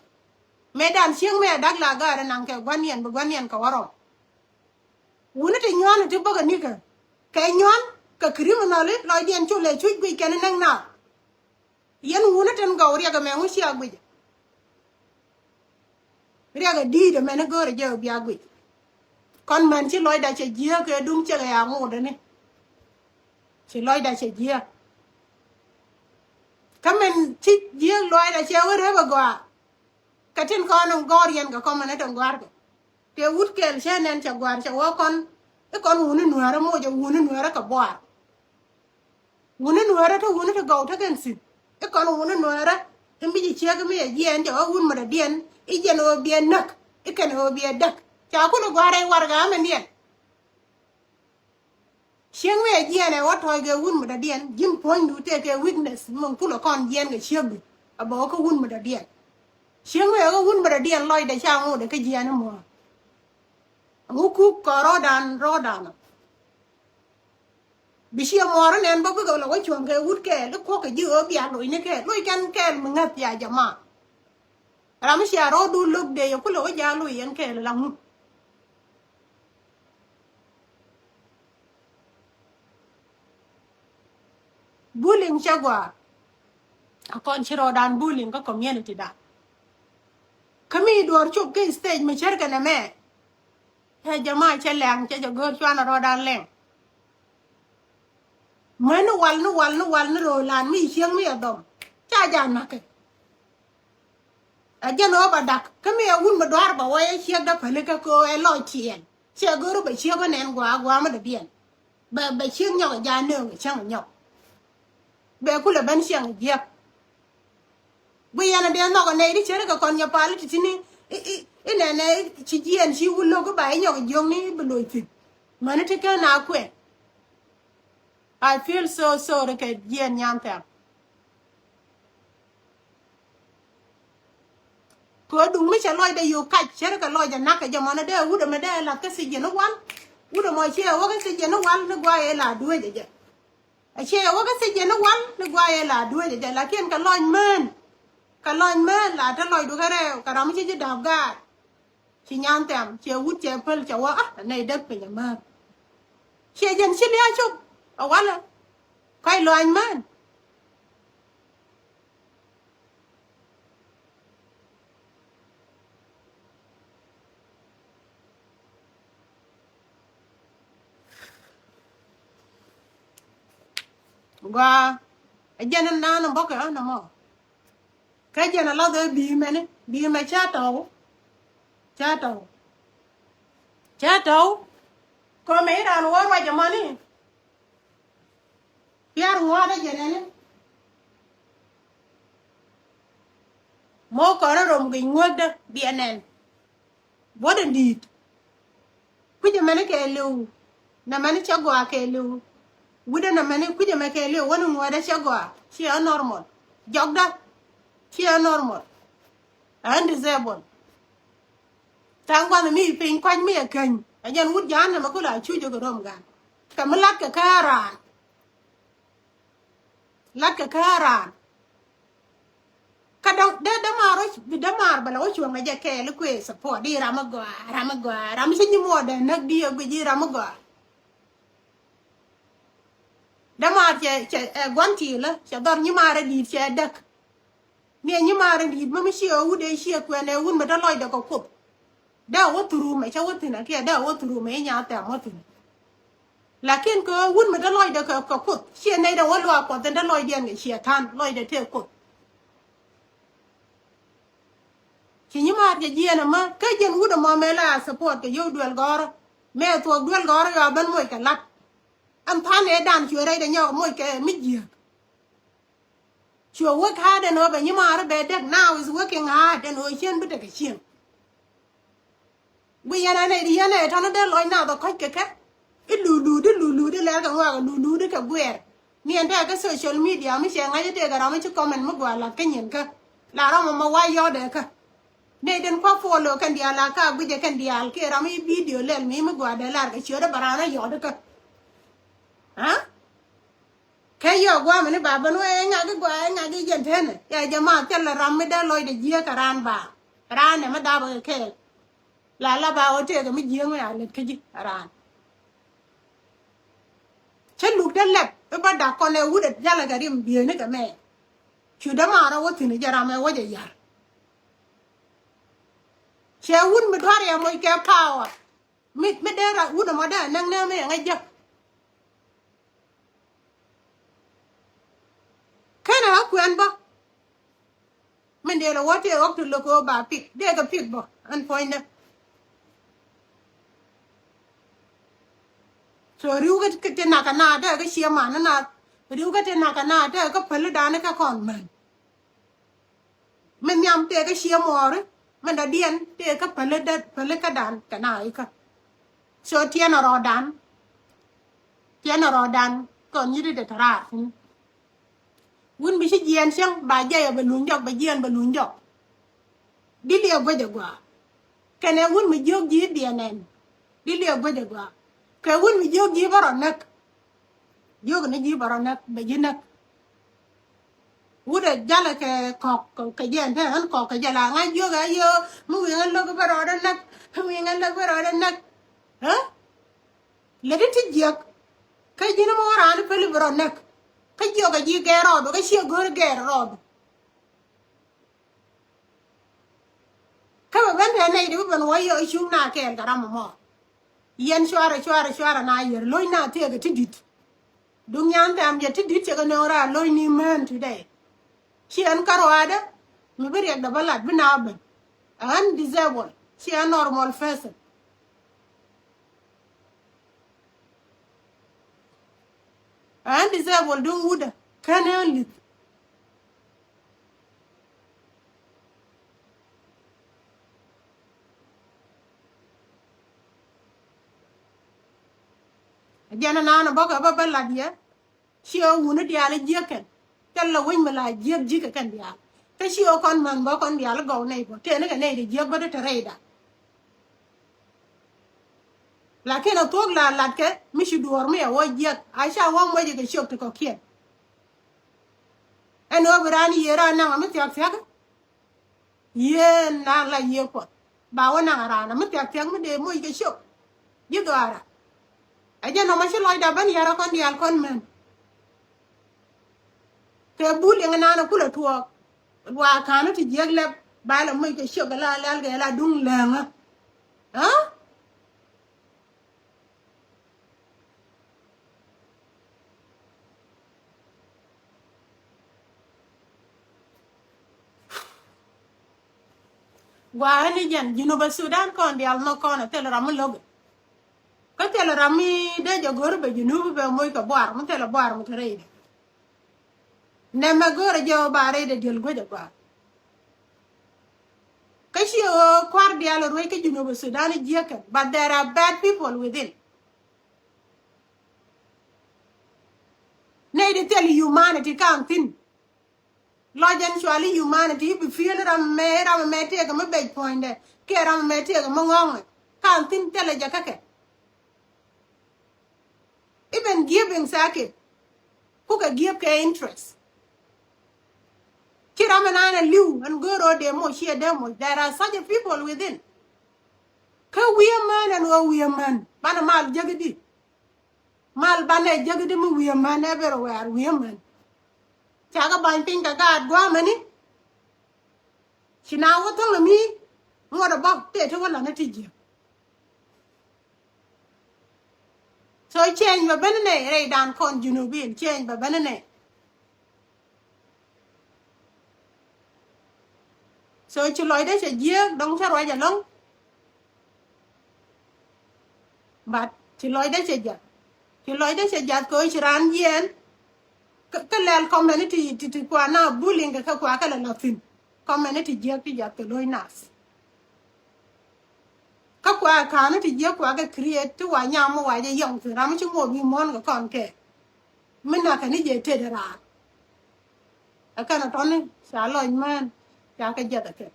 Mëë dan cieŋ mëë dak la ga̱a̱r ɛ naŋ kɛ gua̱niɛn bi gua̱niɛn kɛ wa rɔm. Wuni ti nyuan ti bäkɛ nikɛ kɛ nyuan kɛ criminal i̱ lɔcdiɛn cu lɛ cuc guic kɛn näŋ na. Yɛn wuni tin gɔw riɛk ɛmɛ ŋu cia guic. Riɛk ɛ di̱i̱t ɛmɛn i̱ go̱o̱rɛ jɛ ɛ bia guic. Kɔn män ci lɔcda cɛ jiääk kɛ duŋ cɛ kɛ ya ŋuudɛ ni. Ci lɔcda cɛ jiääk. Kä min ci jiääk lɔcda cɛ wä rep ɛ gɔaa. Kɛ tin kɔn in gɔ̱r yɛn kɛ kɔmɛ ni tin gɔ̱a̱rkɛ. Tëë wut kɛɛl cä nɛn cɛ gɔ̱a̱r cɛ wä kɔn i̱ kɔn wuni nuäärä moc ɛ wuni nuäärä kɛ buaar. Wuni nuäärä te wuni te gɔw te kɛn thi̱n i̱ kɔn wuni nuäärä. I̱ mi ji̱ ciek i̱ mi ɛ jiɛɛn cɛ wä wun mi dɔ̱diɛn i̱ jɛn ɣöö biɛ näk i̱ kɛn ɣöö biɛ däk. Ca kun i̱ gɔ̱a̱r rɛy warɛga mɛn diɛn. Cieŋ mi ɛ jiɛɛn ɛ wä tɔ̱ɔ̱c kɛ wun mi dɔ̱diɛn ji̱n puɔ̱nydu tëë kɛ weakness min kulɛ kɔn jiɛɛn kɛ ciekdu. A bɛ wä kä wun mi dɔ̱diɛn. Cieŋ mi ɛ kä wun mi dɔ̱diɛn lɔcdɛ ca ŋotdɛ kä jiɛɛn i̱ muɔ̱ɔ̱r. Ŋu kuk kɔ rɔɔdan rɔɔdan ɔ. Bi ciɛ muɔɔr inɛn bä bikɛ lɔ wä cuɔ̱ŋ kɛ wut kɛɛl i̱ kuɔ̱k kɛ ji̱ ɣöö bia loc ni kɛɛl loc kɛn kɛɛl mi ŋäth ya jama. Ram mi cia rɔɔdu lo̱k dee yɛ kulɛ wä jaa loc yɛn kɛɛl la ŋu. Bullying cɛ gɔaa. A kɔn ci rɔɔdan bullying kä community dan. Kä mi duɔɔr cop kä stage mi cär kɛ nɛ mɛ. Ɛ jama cɛ lɛŋ cɛ jɛ go̱o̱r cuanɛ rɔɔdan lɛŋ. Mäni wal ni wal ni wal ni ro̱o̱ lan mi cieŋ mi ɛ dhɔm ca ja na̱kɛ. Ɛ jɛn ɣöö ba dak kä mi ɛ wun mi dua̱r ba wä ɛ ciek dä pälikä kɛ ɣöö ɛ lɔc ciɛɛn. Ciɛ go̱o̱ri bɛ ciek ɣä nɛn gua̱a̱ gua̱a̱ mi dɔ̱diɛn. Bɛ bɛ ciek nyɔk ɛ ja̱a̱n nööŋ ɛ cäŋ ɛ nyɔk. Bɛ kulɛ ben ciɛŋ ɛ jiäk. Guiyɛn ɛ dee nhɔk ɛ nɛy ti ceri kɛ kɔn nyɛ pal ti tini. I̱ i̱ i̱ nɛnɛ ci jiɛɛn ci wun lo̱k i̱ ba i̱ nyɔk ɛ jiökni i̱ bi loc thi̱n. Mäni ti kän a kuɛn. I feel so sorry kɛ jiɛn nyan thɛm. Kɛ duŋ mi cɛ lɔcdɛ yo̱o̱ kac cɛ ri kɛ lɔcdɛ nak kɛ jɛ mɔnɛ dee wut ɛmɛ dee lath kä thiec jɛ ni wal. Wut ɛmɔ ciɛ wä kä thiec jɛ ni wal ni guay ɛ la dueec ɛ jɛ. Ɛ ciɛ wä kä thiec jɛ ni wal ni guay ɛ la dueec ɛ jɛ lakin kɛ lɔc mään. Kɛ lɔc mään la te lɔcdu kä rɛɛw kɛ ram mi ci ji̱ da̱p gaat. Ci nyan thɛm ciɛ wut cɛ päl cɛ wä a nɛy däk piny amäär. Ciɛ jɛn ci lia̱a̱ cop a walɛ. Kɔc luany mään. Gɔaa. A jɛn in naan in bɔkɛ ɣän ɛmɔ. Kä jɛn a lath ɛ bi̱i̱ mɛni bi̱i̱ mɛ cä tɔw. Cä tɔw. Cä tɔw. Kɔmɛ i̱ raan wä ruac ɛmɔni. Piar ŋuɔ̱ɔ̱t ɛ jɛn ɛni. Mɔ kɔn ɛ rom kɛ ŋuäkdä biɛ nɛn. Buɔ̱t in di̱i̱t. Kui̱c ɛmɛni kɛɛliw. Nɛmɛni cɛ gɔaa kɛɛliw. Wi̱cdɛ nɛmɛni kui̱c ɛmɛ kɛɛliw wäni ŋuɔ̱ɔ̱dɛ cɛ gɔaa. Ciɛ normal. Jɔkdä. Ciɛ normal. Ɛ undesirable. Tha̱a̱ŋ gua̱th mi piny kua̱c mi ɛ käny. Ɛ jɛn wut ja̱a̱n nɛmɛ kula cuc ɛ kɛ rom gan. Kɛ mi latkɛ kä raan. Latkɛ kä raan. Kä dämaar bi dämaar bɛ la wä cuɔ̱ŋ ɛ jɛ kɛɛl i̱ kuëë support i̱ ram mi gɔaa ram mi gɔaa ram mi ci nyi muɔɔdɛ näk di ɛ guic i̱ ram mi gɔaa. Dämaar cɛ cɛ ɛ gua̱n tiilä cɛ dhɔr nyimaar ɛ di̱i̱t cɛ däk. Ni ɛ nyimaar ɛ di̱i̱t mi mi ci ɛ wut ɛ ci ɛ kuɛn ɛ wut mi te lɔcdɛ kɛ kuoth. Dee a wä thurumɛ cä wä thi̱n a kiɛ dee a wä thurumɛ i̱ nyaa thɛm wä thi̱n. Lakin kɛ ɣöö wut mi te lɔcdɛ kɛ kɛ kuoth ciɛ nɛy dee wä luaak kuɔth in te lɔcdiɛn kɛ ciɛ ta̱n lɔcdɛ tëë kuoth. Ci nyimaar cɛ jiɛɛn ɛmä kä jiɛn wut ɛmɔ mëë la a support kɛ yio̱w duel gɔ̱rä mëë thuɔ̱k duel gɔ̱rä yɔa ben moc kɛ la̱t. Ɛn tha̱a̱n ëëdan cuɛ rɛydɛ nyɔk moc kɛ mi jiääk. Cuɛ work hard ɛn ɣöö bɛ nyimaari bɛ däk now is working hard ɛn ɣöö cien bi tekɛ cieŋ. Guiyɛn ɛn ɛ yɛn ɛ tɔ̱nä dee lɔc nath ɔ kɔ̱c kɛ kɛ. I̱ luut luut i̱ luut luut i̱ lɛr kɛ ŋɔak ɛ luut luut i̱ kɛ guɛɛr. Ni ɛn tɛk kä social media mi cɛ ŋa̱c i̱ tëëkɛ ram mi ci comment mi gɔaa la̱t kä nyin kä. La ram ɛmɔ wa̱c yɔ̱ɔ̱dɛ kä. Nɛy den kua follow kɛn diaal a ka guicɛ kɛn diaal kiɛ ram i̱ video lɛl mi mi gua̱a̱r dee lar kɛ ciötdä bɛ raan a yɔt ikä. Aa? Kɛ yɔk gua̱a̱mɛ ni ba ben wee ŋak i̱ gua̱a̱ ŋak i̱ jɛn tenɛ. Ya jɛ ma thil ram mi dee lɔcdɛ jiääk kɛ raan ba. Raan nɛ mi dapɛ kɛ kɛɛl. La la ba wä tëëkɛ mi jiääk mi a lät kä ji̱ raan. Cä luk dee lɛp i̱ bä dak kɔn ɛ wut ɛ jalɛ kɛ rim bieynikɛ mɛ. Cu dee ma rɔ wä thi̱n i̱ jɛ ram ɛ wä jɛ ya̱r. Cɛ wut mi dua̱r yɛ moc kɛ power. Mi, mi dee ra wut ɛmɔ dee a näk näämi ɛŋä jek. Kenɛ ɣä kuɛn bä. Min dee lɛ wä tëë ɣɔk ti lo̱k ɣöö ba pik dee kɛ pik bä ɛn puɔ̱nydä. So ri̱w kä ti nak kɛ naath tekɛ kä ciɛ man ni naath. Ri̱w kä ti nak kɛ naath tekɛ kä pälidan ni kä kɔn män. Min nhiam tëëkä cië muɔɔri min dɔ̱diɛn tëëkä pälikä dan kɛ na ikä. So tiɛn a rɔɔdan. Tiɛn a rɔɔdan kɔn nyi̱t i̱ dee te raar thi̱n. Wun mi ci jiɛɛn cäŋ ba jiɛy a bɛ luny jɔk, bɛ jiɛɛn bɛ luny jɔk. Di liɛ guec a gɔaa. Kɛnɛ wun mi jiök ji̱ diɛn ɛn di liɛ guec a gɔaa. Kɛ wun mi jiök ji̱ bä rɔ näk. Jiök ni ji̱ bä rɔ näk bɛ ji̱ näk. Wut ɛ jalɛ kɛ kɔk kɛ jɛn te ɣän kɔk kɛ jɛ la ŋa̱c jiök ɛ yio̱o̱ mi wi̱i̱ ŋän lo̱k bä rɔɔdɛ näk. Mi wi̱i̱ ŋän lo̱k bä rɔɔdɛ näk. Ɛ lɛ ti ti jiäk. Kä ji̱n mi wä raan päli bä rɔ näk. Kä jiök ɛ ji̱ gɛɛr rɔɔdu kä ciɛ go̱o̱r gɛɛr rɔɔdu. Kä bɛ ben tɛ nɛy ti bi ben wä yɛ cuŋ na kɛɛl kɛ ram ɛmɔ. Yɛn cuarɛ cuarɛ cuarɛ na yɛr lo̱c na thiɛɛkɛ ti di̱t. Duŋ nyan thɛm yɛ ti di̱t cɛ kɛ nööŋ raar lo̱c ni mään today. Ci ɛn kä ruaadä mi bi riɛkdɛ bä lat bi na ben. Ɛ ɣän disabled ci ɛ normal person. Ɛ ɣän disabled duŋ wutdä kän ɣän li̱th. Jɛn ɛnan bä kɛ bä bä lat yɛ. Ci ɣä wuni diaal jiäk kɛn. Thilɛ wec mi la jiäk ji̱ kɛ kɛn diaal. Kä ci ɣä kɔn män bä kɔn diaal gɔw nɛy bä tëë ni kɛ nɛy ti jiäk bä ti te rɛyda. Lakin a thuɔ̱k la latkɛ mi ci duɔ̱ɔ̱r mi a wä jiäk a ca wä muɔc kɛ ciök ti kɔ̱kiɛn. Ɛn ɣöö bi raan yiëë raan naŋ a mi thia̱k thia̱k. Yiëë naŋ la yiëë kuɔth ba wä naŋ a raan a mi thia̱k thia̱k mi dee moc kɛ ciök. Ji̱ dhuaara ɛ jɛ nɔmɔ ci lɔcda ben yɛr a kɔn diaal kɔn män. Kɛ bul yɛŋ naan a kulɛ tuɔɔk. Luaak ka̱n ti jiäk lɛp ba la moc kɛ ciök la lɛl kɛ la duŋ lɛŋä. Aa? Gua̱a̱ ni jɛn Junub Sudan kɔn diaal nhɔk kɔn a thil ram mi lo̱k. Kä thil ram mi dee jɛ go̱r bɛ Junub bɛ moc kɛ buar mi thil buar mi te rɛydɛ. Nɛmɛ go̱o̱rɛ jɛ ɣöö ba rɛydɛ diöl guäc agɔaa. Kä ci ɣöö kua̱r diaal ruec kä Junub Sudan jiäkɛn, but there are bad people within. Nɛy di thil humanity ka̱a̱ŋ thi̱n. Lɔc ɛn cuali humanity i̱ bi feel ram ɛmɛ, ram ɛmɛ tëëkɛ mi bec puɔ̱nydɛ kiɛ ram ɛmɛ tëëkɛ mi ŋɔ̱ŋɛ. Ka̱a̱ŋ thi̱n thilɛ jɛ kä kɛ. Even giving sakit kukɛ give kɛ interest. Ci ram ɛn an a li̱w ɛn go̱o̱r ro̱o̱dɛ moc ciɛ dee moc. There are such a people within. Kä wi̱i̱ män ɛn ɣöö wi̱i̱ män banɛ mal jäk i̱di. Mal banɛ jäk i̱di mi wi̱i̱ män everywhere wi̱i̱ män. Cakɛ ba̱ny piny kɛ gaat gua̱a̱mɛni. Ci na wä thäŋ ɛmi ŋuɔ̱t ɛ bä tëë ti wä la̱t ni ti jiäk. So change bɛ ben inɛ rɛydan kɔn Junubin, change bɛ ben inɛ. So ci lɔcdä cɛ jiääk dɔ̱ŋ cä ruac ɛlɔ̱ŋ. But ci lɔcdä cɛ jath, ci lɔcdä cɛ jath kɛ ɣöö ci raan jiɛɛn. Kä, kä lɛl community ti, ti kua na bullying kɛ kä kua kɛ lɛ lɔ thi̱n. Community jiääk ti jath kɛ lo̱c nath. Kä kua ka̱n ti jiäk kua kɛ create ti wa nyam mi wa jɛ yɔŋ thi̱n ram mi ci ŋuɔt wi̱i̱ muɔ̱ɔ̱n kɛ kɔn kɛ. Mi nak kɛ ni jɛ tet raar. Ɛ kɛn ɛ tɔni ca lɔc mään ca kɛ jiɛth ɛ kɛn.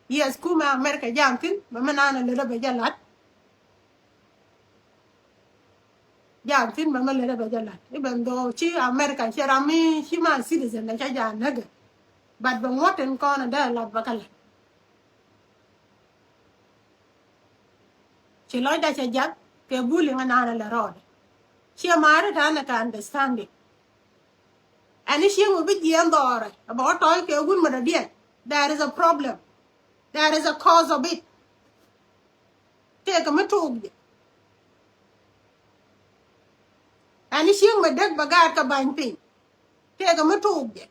Yes, kumɛ America jam thi̱n, bɛ mi naan a lät a bɛ jɛ lat. Jam thi̱n bɛ mi lät a bɛ jɛ lat. Even though ci America ci ram mi ci ma citizen dɛ ca jɛ a näk ɛ. But bɛ ŋuɔ̱t tin kɔn a dee a lat bɛ kɛ lat. Ci lɔcdä cɛ jiath kɛ bullying a naan a lɛ rɔɔdɛ. Ciɛ maari ta̱a̱ nɛ kɛ understanding. Ɛn i̱ cieŋ mi bi jiɛɛn dhɔɔrɛ a bɛ wä tɔ̱ɔ̱c kɛ wun mi dɔ̱diɛn. There is a problem. There is a cause of it. Tëëkɛ mi tuuk jɛ. Ɛn i̱ cieŋ mi dek bɛ gaat kɛ ba̱ny piny. Tëëkɛ mi tuuk jɛ.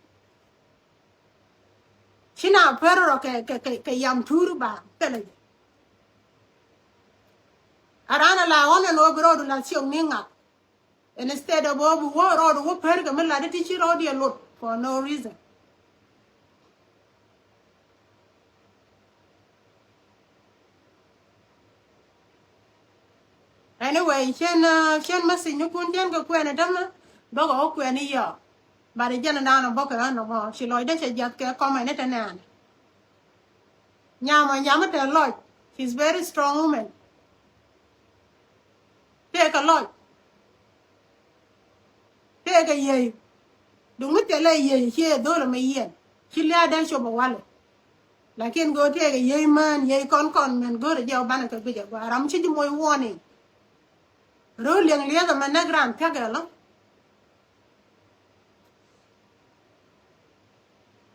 Ci na per rɔ kɛ, kɛ, kɛ, kɛ yam tuur ba thilɛ jɛ. A raan a la ɣɔn ɛn ɣöö bi rɔɔdu la thiok ni ŋak. Instead of ɣöö bi wä rɔɔdu wä per kɛ mi lat ti ci rɔɔdu yɛ lot for no reason. Anyway, cien, uh, cien message ni kun cien kɛ kuɛn itämɛ bä kɛ wä kuɛn iyɔ. But jɛn dan bä kɛ ɣän nɔmɔ ci lɔcdä cɛ jiath kɛ comment ni te nɛɛn. Nyam a nyam te lɔc. She's very strong woman. Tëëkɛ lɔc. Tëëkɛ yiey. Duŋ mi thilɛ yiey ciɛ dhol ɛmɛ yiɛn ci lia̱a̱ dee cop ɛ walɛ. Lakin go̱o̱r tëëkɛ yiey mään yiey kɔn kɔn mɛn go̱o̱rɛ jɛ wä banɛ kɛ guic ɛ gɔaa ram ci ji̱ moc warning. Ro̱o̱ liɛŋ liɛth ɛmɛ näk raan thia̱k ɛ lɔ.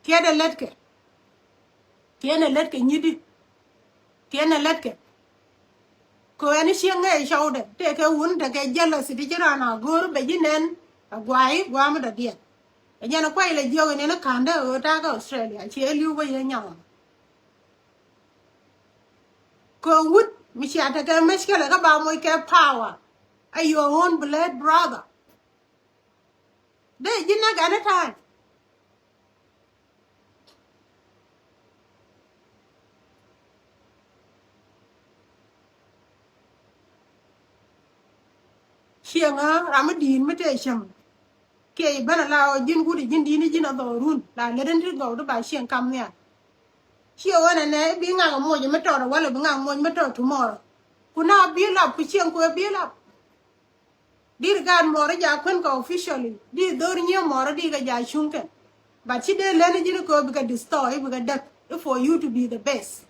Kiɛt ɛ lät kɛ. Kiɛn ɛ lät kɛ nyiti. Kiɛn ɛ lät kɛ. Kɛ ɣän i̱ cieŋ ŋäc cɔwdɛ tëëkɛ wun tekɛ jealousy ti ci raan a go̱o̱r bɛ ji̱ nɛn. Ɛ guay gua̱a̱m dɔ̱diɛn. Ɛ jɛn ɛ kuay lɛ jiök in in i̱ ka̱ndä ɣöö ta̱a̱ kä Australia ciɛ li̱w bä yɛ nyaŋ. Kɛ wut mi cia tekɛ mec kɛlɛ kä ba moc kɛ power. A your own blood brother. Dee ji̱ näk anytime. Cieŋä ram mi di̱i̱t mi tëë cäŋ. Kiɛ i̱ bänä la ɣɔɔ ji̱n wut i̱ ji̱n di̱i̱t i̱ ji̱n a dhɔɔrun la lät in ti gɔw ti ba cieŋ kam nhial. Ciɛ ɣän ɛnɛ i̱ bi ŋak moc mi tɔt walɛ bi ŋak moc mi tɔt tomorrow. Ku na bi lap ku cieŋ ku ɛ bi lap. Dir gaat mɔrä ja kuän kɛ officially. Di dhor nyiee mɔrä di kɛ ja cuŋ kɛn. But ci dee leni ji̱n kɛ bikɛ destroy bikɛ däk. If for you to be the best.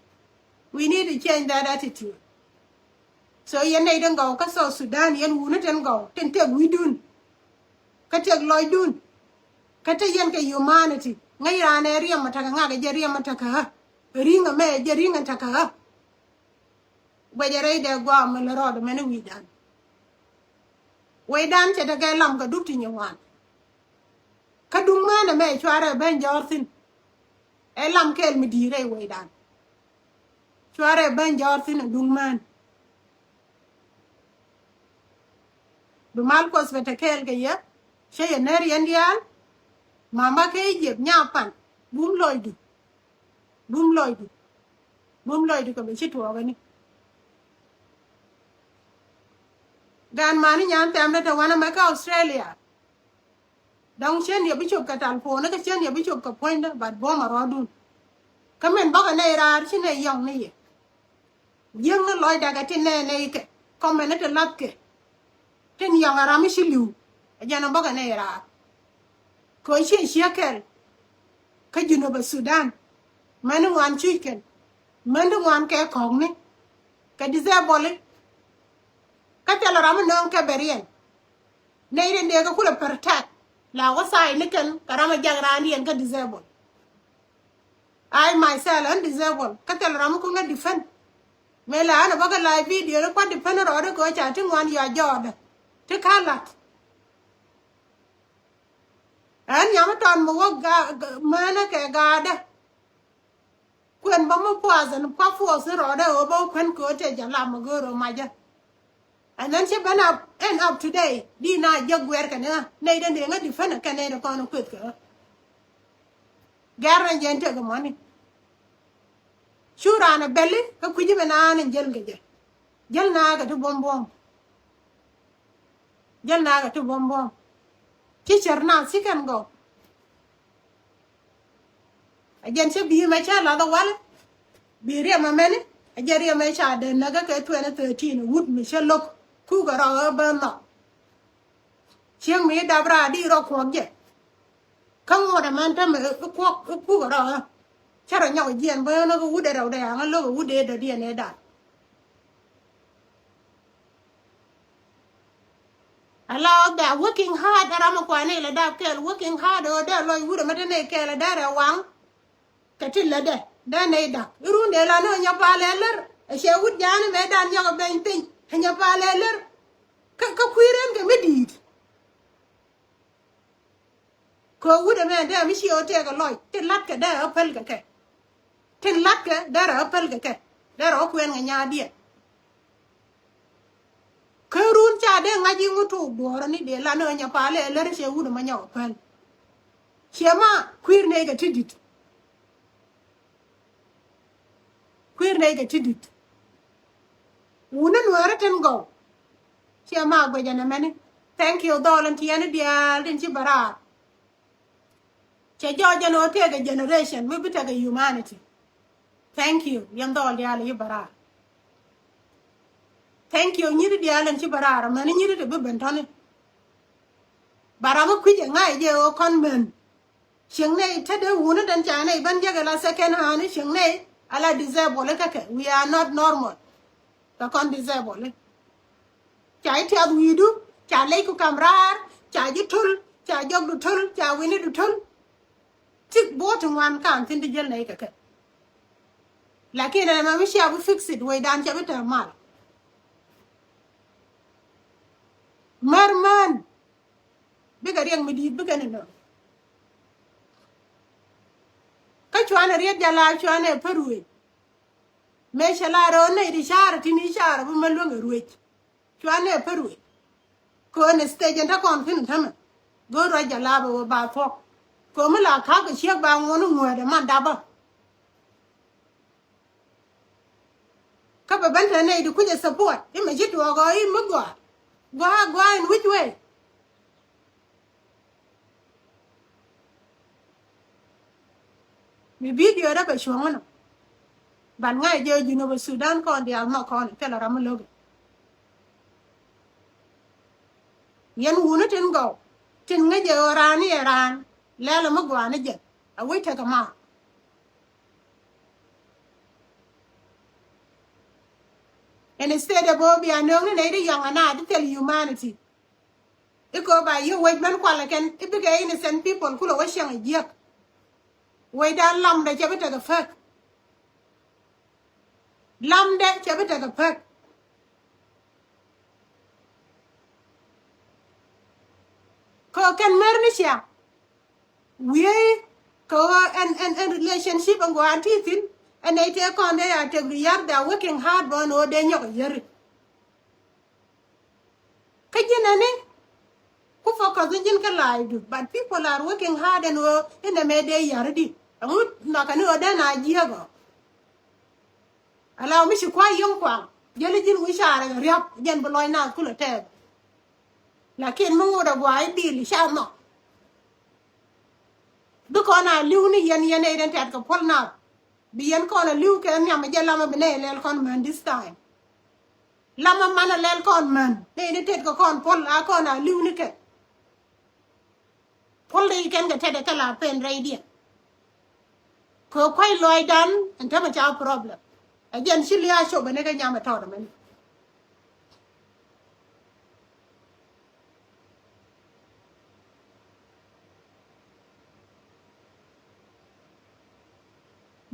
We need to change that attitude. So yɛn nɛy tin gɔw kä South Sudan yɛn wuni tin gɔw tin tëk wi̱dun. Kä tëk lɔcdun. Kä te yɛn kɛ humanity. Ŋäc raan ɛ riɛm a tekɛ ŋak ɛ jɛ riɛm a tekɛ ɣä. Ri̱ŋ ɛmɛ ɛ jɛ ri̱ŋ ɛ tekɛ ɣä. Guɛcɛ rɛy dee gua̱a̱ mɛ lɛ rɔɔdɛ mɛn i̱ wi̱i̱dan. Wecdan cɛ tekɛ lam kɛ dup ti nyin ŋuan. Kä duŋ mään ɛmɛ cuarɛ ben jɔɔr thi̱n. Ɛ lam kɛɛl mi di̱i̱t rɛy wecdan. Cuarɛ ben jɔɔr thi̱n ɛ duŋ mään. Bi mal kuɔth bɛ te kɛɛl kɛ yɛ cä yɛ ner yɛn diaal. Mama kɛ Egypt nya pan bum lɔcdu. Bum lɔcdu. Bum lɔcdu kɛ bɛ ci tuɔɔkɛ ni. Gaan mani nyan thɛmdɛ te wanɛ mɛ kä Australia. Dɔ̱ŋ cien yɛ bi cop kɛ talpon kä cien yɛ bi cop kɛ puɔ̱nydä bat buɔ̱mɛ rɔɔdun. Kä min bäkɛ nɛy raar ci nɛy yɔ̱ŋ ni yɛ. Jiäkni lɔcdakɛ tin nɛɛnɛ ikɛ kɔmɛni ti lathkɛ. Tin yɔ̱ŋ a ram i̱ ci li̱w. Ɛ jɛn ɛ bäkɛ nɛy raar. Kɛ ɣöö ciɛ ciek kɛl. Kä Junubä Sudan. Mäni ŋuan cuc kɛn. Mäni ŋuan kɛ kɔ̱kni. Kɛ disable i̱. Kä thilɛ ram mi nööŋ kɛ bɛ riɛn. Nɛy rin dee kä kulɛ protect. La wä sign ni kɛn kɛ ram mi jak raan yɛn kä disable. I myself an disable kä thil ram mi kuŋ a defend. Mëë la an a bä kɛ live video ni kuat defend rɔɔdɛ kɛ ɣöö ca ti ŋuan yua jɔɔdɛ ti ka lat. Ɛn nyam mi tɔn mi wä ga- ga- mänä kɛ gaadɛ. Kuɛn bä mi puath ɛn kua force ni rɔɔdɛ ɣöö bä wä kuɛn kɛ ɣöö tëë jɛ lam mi göör ɣöö macä. And then ci ben up, end up today di na jek guɛr kɛn ɣä nɛy den dee ŋä defend kɛn nɛy den kɔn kueth kɛ ɣä. Gɛr na jɛn tek mɔni. Cu raan a bɛli kä kui̱ci mɛ naan in jäl kɛ jɛ. Jäl na kɛ ti buɔm buɔm. Jäl na kɛ ti buɔm buɔm. Ci cär na ci kɛn gɔw. A jɛn cä bi̱i̱ mɛ cä lath a walɛ. Bi riɛm amɛni a jɛ riɛm ɛ ca dee näk kä kɛ twenty thirteen wut mi cä lo̱k kukɛ rɔ ɣä bä nhɔk. Cieŋ mi dap raar di rɔ kuɔk jɛ. Kä ŋuɔt ɛmɛn tämɛ i kuɔk i kukɛ rɔ ɣä. Cä rɔ nyɔk jiɛn bä ɣän kä wut ɛ rɛw dee aŋä lo̱k ɛ wut dee dɔ̱diɛn ɛ da̱a̱n. Ala ɣä they are working hard ɛ ram ɛ kuanɛ ilɛ dap kɛɛl working hard ɛ ɣä dee lɔc wut ɛmɛ te nɛy kɛɛl ɛ dee rɛ waŋ. Kɛ ti lätdɛ dee nɛy da̱k i̱ run dee la ni ɣä nyɛ pal ɛ lär. Ɛ cɛ wut ja̱a̱n ɛmɛ da̱a̱n nyɔk ɛ beny piny ɛ nyɛ pal ɛ lär. Kä kä kui̱ ren kɛ mi di̱i̱t. Kɛ wut ɛmɛ dee mi ci ɣä tëëkɛ lɔc tin la̱tkɛ dee ɣä päl kɛ kɛ. Tin la̱tkɛ dee rɛ ɣä päl kɛ kɛ dee rɛ ɣä kuɛn kɛ nyaatdiɛn. Kä run ca dee ŋa̱c i̱ ŋutu duɔ̱ɔ̱rä ni dee lan ɣä nyɛ pal ɛ lär cɛ wut ɛmɛ nyɔk ɛ päl. Ciɛ ma kui̱r nɛy kɛ ti di̱t. Kui̱r nɛy kɛ ti di̱t. Wuni nuäärä tin gɔw. Ciɛ ma guɛcɛ nɛ mɛni. Thank you dhɔl in tiɛni diaal tin ci bä raar. Cɛ jɔɔc jɛn ɣöö tëëkɛ generation mi bi tekɛ humanity. Thank you yɛn dhɔl diaal in ci bä raar. Thank you nyiri diaal in ci bä raar amäni nyiri ti bi ben tɔ̱ni. Ba ram mi kui̱c ɛ ŋa̱c jɛ ɣöö kɔn män. Cieŋ nɛy te dee wuni den ca nɛy ben jek ala second hand cieŋ nɛy ala disable kä kɛ we are not normal. Kɛ kɔn disable ca ji̱ tiath wi̱i̱du ca lec ku kam raar ca ji̱ tul ca jɔkdu tul ca winidu tul. Tik bo̱o̱ ti ŋuan kan thi̱n ti jiäl nɛy kɛ kɛ. Lakin ɛn ɛmɛ mi cia bi fix it wecdan ca bi te mal. Mär män. Bikɛ riɛk mi di̱i̱t bikɛ ni nöŋ. Kä cuanɛ riet jala cuanɛ pär ruëëc. Mëë cɛ la röö nɛy ti caarä ti ni caarä bi mä luäŋ ɛ ruëëc. Cuanɛ pär ruëëc. Köön ɛ stage ɛn te kɔn thi̱n tämɛ. Go̱o̱r ruac jala bɛ wä ba thuɔ̱k. Köön mi la ka̱k kɛ ciek ba ŋuɔ̱n i̱ ŋuäädɛ man dapä. Kä bɛ ben te nɛy ti kucɛ support i̱ mɛ ci tuɔɔk ɔ i̱ mi gɔaa. Gɔaa gɔaa in which way? Mi video dä bɛ cuɔ̱ŋ inɔ. Ban ŋa̱c jɛ Junub Sudan kɔn diaal nhɔk kɔn thilɛ ram mi lo̱k. Yɛn wuni tin gɔw tin ŋäc jɛ ɣöö raan i̱ ɛ raan lɛl ɛ mi gɔaa ni jɛ a wec tekɛ ma. Instead ɛ bä bia nööŋni nɛy ti yɔ̱ŋ anaat ti thil humanity. I̱ kööp a yiëë wec mɛn kualɛ kɛn i̱ bikɛ innocent people kulɛ wä cieŋ a jiäk. Wecdan lamdɛ cɛ bi tekɛ päk. Lamdɛ cɛ bi tekɛ päk. Kɛ kɛn mɛr ni cia wiee kɛ ɣöö ɛn ɛn ɛn relationship ɛn gɔaa ti thi̱n. Ɛn nɛy tëë kɔn dee a tek ri ya̱r, they are working hard bä ɛn ɣöö dee nyɔk a yäri. Kä ji̱n ɛni ku focus ni ji̱n kä la̱a̱cdu, but people are working hard ɛn ɣöö inɛ mëë dee ya̱ri di ɛŋu nhɔakɛ ni ɣöö dee na jiääk ɔ. Ala mi ci kua̱c yöŋ kuaŋ jäli ji̱n wi̱c carɛ kɛ ria̱p jɛn bi lɔc naath kulɛ tɛɛk. Lakin mi ŋot ɛ gua̱a̱c i̱ bil ca nhɔk. Bi kɔn a li̱w ni yɛn yɛn ɛ den tɛt kɛ puɔl naath. Bi yɛn kɔn a li̱w kɛ nhiam ɛ jɛ lamä bi nɛy lɛl kɔn män this time. Lamä man a lɛl kɔn män nɛy ni tet kɛ kɔn puɔl a kɔn a li̱w ni kɛ. Puɔl rɛy kɛn kɛ tɛt ɛ kɛ la pen rɛydiɛn. Kɛ kua̱c lɔcdan ɛn tämɛ ca problem. Ɛ jɛn ci lia̱a̱ cop ɛn ɛ kɛ nyam ɛ tɔɔt ɛmɛn.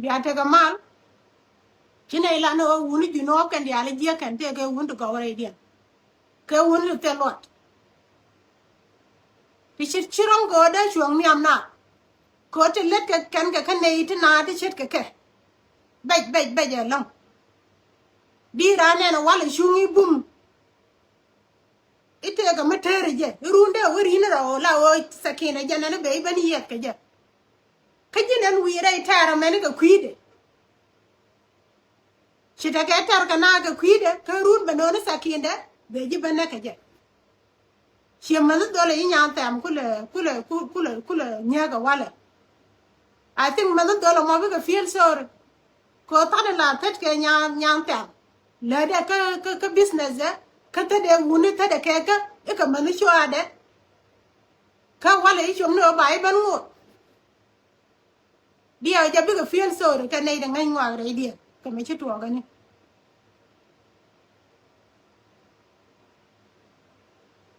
Bia tekɛ mal. Ci nɛy lan ɣöö wuni Junub kɛn diaal i̱ jiäk kɛn tëëkɛ wun ti gɔw rɛydiɛn. Kɛ wun ti thil luɔt. Ti ci ci ro̱ŋ kɛ ɣöö dee cuɔ̱ɔ̱ŋ nhiam naath. Kɛ ɣöö ti lät kɛ kɛn kɛ kä nɛy ti naath ti ce̱tkɛ kɛ. Bɛc bɛc bɛc ɛlɔ̱ŋ. Di raan nɛn ɛ wal ɛ cuŋ i̱ bum. I̱ tëëkɛ mi teeri jɛ i̱ run dee wä ri̱n rɔ la ɣöö thakin ɛ jɛn ɛn i̱ ben i̱ ben i̱ yiɛth kɛ jɛ. Kä ji̱n ɛn wi̱i̱ rɛy tɛɛr ɛmɛni kɛ kui̱dɛ. Ci tekɛ tɛr kɛ na kɛ kui̱dɛ kä run bɛ nööni thakindɛ bɛ ji̱ bä näk kɛ jɛ. Ciɛ mäth dhol ɛ yi nyan thɛm kulɛ kulɛ kulɛ kulɛ nyääk ɛ walɛ. I think mäth dhol ɛ mɔ bikɛ feel sorry. Kɛ ɣöö tha̱t in la thät kɛ nyan, nyan thɛm. Lätdɛ kä, kä, kä business dɛ. Kä thätdɛ wuni thätdɛ kɛ kä. I̱ kɛ mäni cuaadɛ. Kä walɛ i̱ com ni ɣöö ba i̱ ben ŋot. Diɛw jɛ bikɛ feel sorry kɛ nɛy ti ŋäc ŋɔak rɛydiɛn kɛ mi ci tuɔɔkɛ ni.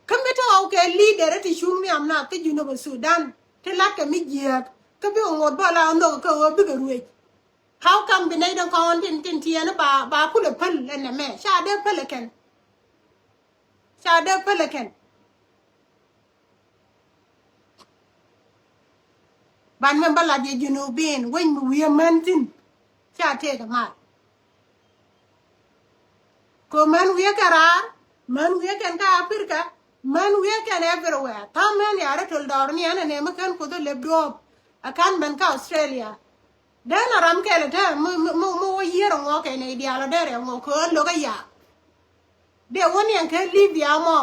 Kä mi te ɣɔw kɛ leader ti cuŋ nhiam na kä Junub Sudan ti latkɛ mi jiääk kä bikɛ ŋot bä la nhök kä ɣöö bikɛ ruëc. How come bi nɛy ti kɔn tin, tin tiɛɛni ba, ba kulɛ päl ɛn nɛmɛ? Ca dee päl ɛ kɛn. Ca dee päl ɛ kɛn. Ban mɛn bä lat yɛ Junubin wec mi wi̱i̱ män thi̱n. Ca tëëk ɛ mal. Kɛ män wi̱i̱ kɛn raar, män wi̱i̱ kɛn kä Africa, män wi̱i̱ kɛn everywhere. Tha̱a̱ŋ män ya̱r ɛ töl dɔɔr ni ɛn ɛ nɛmɛ kän Kuoth ɛ lep duɔ̱ɔ̱p. Ɛ ka̱n ben kä Australia. Dee nɔ ram kɛl ɛ te mi, mi, mi, mi wä yiër ɛ ŋɔk kɛ nɛy diaal ɔ dee rɛ ŋɔk kɛ ɣän lo̱k ɛ yaak. Dee wä niɛŋ kɛ Libya mɔ.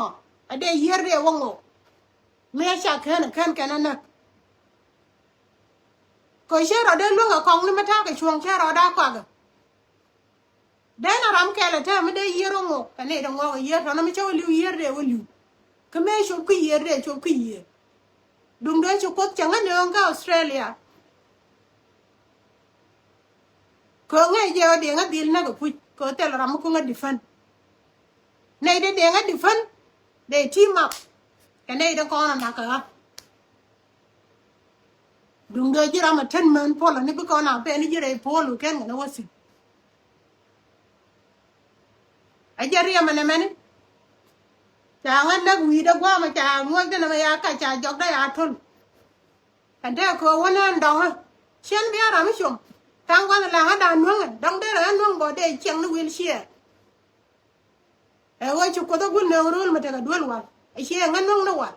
Ɛ dee yiër dee wä ŋɔk. Mëë ca kän ɛ kän kɛn ɛ näk. Kɛ cä rɔ dee luäŋ ɛ kɔŋ ni mi ta̱a̱ kɛ cuɔ̱ŋ cä rɔ da̱a̱ kɔakɛ. Dee nɔ ram kɛl ɛ te mi dee yiër wä ŋɔk kɛ nɛy dee ŋɔk ɛ yiër tɔ̱nɔ mi cä wä li̱w yiër dee wä li̱w. Kä mëë cop kä yiër dee cop kä yiër. Duŋdɛ ci Kuoth cäŋ ɛ nööŋ kä Australia. Kɛ ɣöö ŋäc jɛ ɣöö Deŋä dhil näk ɛ puc kɛ ɣöö thil ram mi kuŋä defend. Nɛy ti Deŋä defend, they team up kɛ nɛy ti kɔn ɛ nak kɛ ɣä. Duŋdɛ ji̱ ram ɛ tän män puɔl ani bi kɔn a pɛn ji̱ rɛy puɔl kɛn kɛn ɛ wä thi̱n. A jɛ riɛm ɛnɛ mɛni. Ca ŋä näk wi̱i̱dä gua̱a̱mɛ ca ŋuäcdä nɛmɛ ya kac ca jɔkdä ya to̱l. Kɛn tëë kɛ wä nään dɔŋä. Ciɛn bia ram mi com. Tha̱a̱ŋ gua̱th la̱ŋä da̱a̱n nuäŋɛ dɔ̱ŋ derɛ ɣän nuäŋ bɔ dee ciɛŋ ni wil ciɛɛr. Ɛ ɣöö ci Kuoth ɛ gul nööŋ rööl mi tekɛ duel wal. Ɛ ciɛ ŋä nuäŋ ni wal.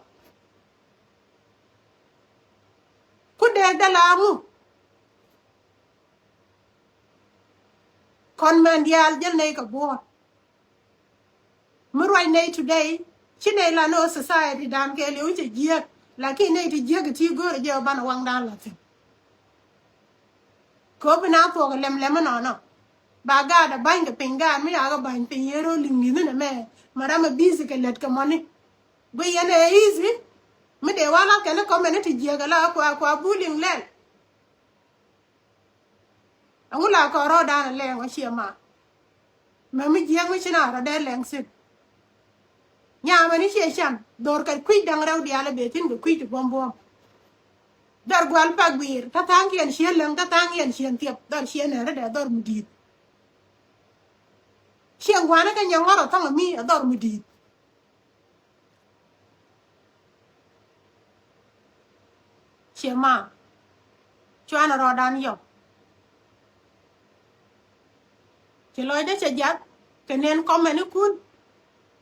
Ku dee dɛ la ŋu. Kɔn mɛn diaal jäl nɛy kɛ buɔ̱ɔ̱r. Mi ruac nɛy today ci nɛy la ni ɣöö society dan kɛɛliw cɛ jiääk. Lakin nɛy ti jiääk ti go̱o̱rɛ jɛ ɣöö banɛ waŋdan la thi̱n. Kɛ ɣöö bi na thuɔk lɛmlɛm inɔnɔ. Ba gaat a ba̱ny kɛ piny gaat mi yakä ba̱ny piny yee ro̱l liŋ li̱n inɛ mɛ. Ma ram a busy kɛ lät kɛ mɔni. Guiy yɛn ɛ easy. Mi dee wala kɛn i̱ kɔmɛn i̱ ti jiääk ala kua kua buliŋ lɛl. Ɛŋu la kɔn rɔɔdan ɛ lɛŋ ɔ ciɛ ma. Mɛ mi jiɛk mi ci na rɔ dee lɛŋ sip. Nyamɛ ni ciɛ can dhor kɛ kui̱c da̱ŋ rɛw diaal ɛ bee thi̱n kɛ kui̱c ti buɔ̱m buɔ̱m. Dhɔr gual pak guiir kä tha̱a̱ŋkiɛn ciën läŋ kä tha̱a̱ŋkiɛn ciën thiɛp dhɔr ciën nɛn rɛdɛ dhɔr mi di̱i̱t. Ciɛ ŋuani kä nyɛ ŋɔr ɔ thɔŋ ɛ mi ɛ dhɔr mi di̱i̱t. Ciɛ ma cuanɛ rɔɔdan yɔk. Ci lɔcdä cɛ jiath kɛ nɛn kɔmɛnikun.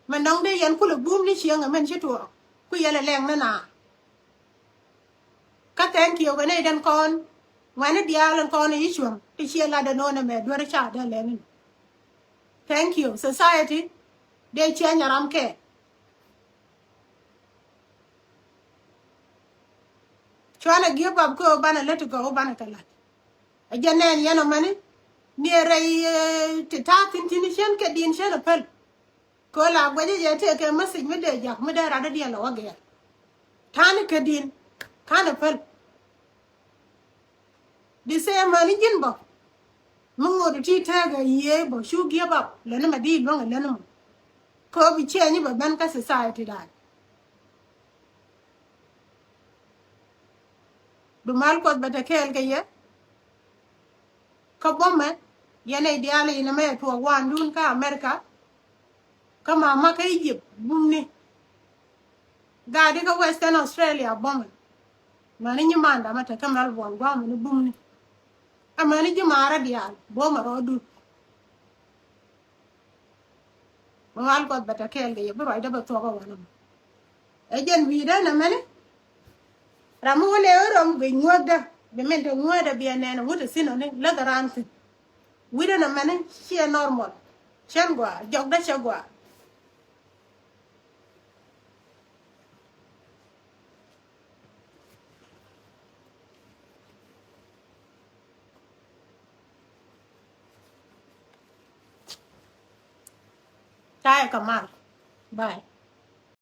Mɛn dɔ̱ŋ dee yɛn kulɛ bum ni cieŋ ɛmɛn ci tuɔɔk ku yɛl ɛ lɛŋ ni na. Kä thank you kɛ nɛy den kɔn ŋuɛni diaal in kɔn i̱ cuäŋ ti ciɛ latdɛ no̱o̱n ɛmɛ duer ca dee lɛn in. Thank you society. Dee ciɛ nyaram kɛ cuanɛ gi̱i̱p bap kä banɛ lät ti gɔw banɛ kɛ la̱t. Ɛ jɛ nɛɛn yɛn ɔmɛni ni ɛ rɛy ti ta̱a̱ thi̱n thi̱n cien kɛ di̱i̱n cien ɛ päl. Kɛ ɣöö la guɛcä jɛ tëëkɛ message mi dee jak mi dee rat dee diɛn lɛ wä gɛɛr. Ta̱a̱ni kɛ di̱i̱n ka̱n ɛ päl. Di sɛ mani ji̱n bä mi ŋot ti tɛɛkɛ yiëë bä cu gi̱i̱p bap läni mɛ di luäŋ ɛ läni mɔ. Kɛ ɣöö bi ciɛɛny bɛ ben kä society da̱a̱n. Bi mal Kuɔth bɛ te kɛɛl kɛ yɛ. Kä bumɛ yɛn nɛy diaal inɛ mɛ tuɔɔk waandun kä America. Kä mama kä Egypt bumni. Gaadi kä Western Australia bumɛ. Mäni nyi mandamɛ te kä Melbourne guamɛ ni bumni. Amäni ji̱ maarä diaal bumɛ rɔɔdun. Bä mal Kuɔth bɛ te kɛɛl kɛ yɛ bi ruacdä bɛ thuɔk ɛ wanɛ mɔ. Ɛ jɛn wi̱i̱dä nɛ mɛni. Ram mi wä lɛ ɣä rɔm guic ŋuäkdä bi min te ŋuäkdä bi ɛ nɛn ɛ ŋut ɛ thi̱n ɔ ni läth ɛ raan thi̱n. Wi̱i̱dä nɛ mɛni ciɛ normal. Cɛn gɔaa jɔkdä cɛ gɔaa. Ta̱yɛ kɛ mal. Bye.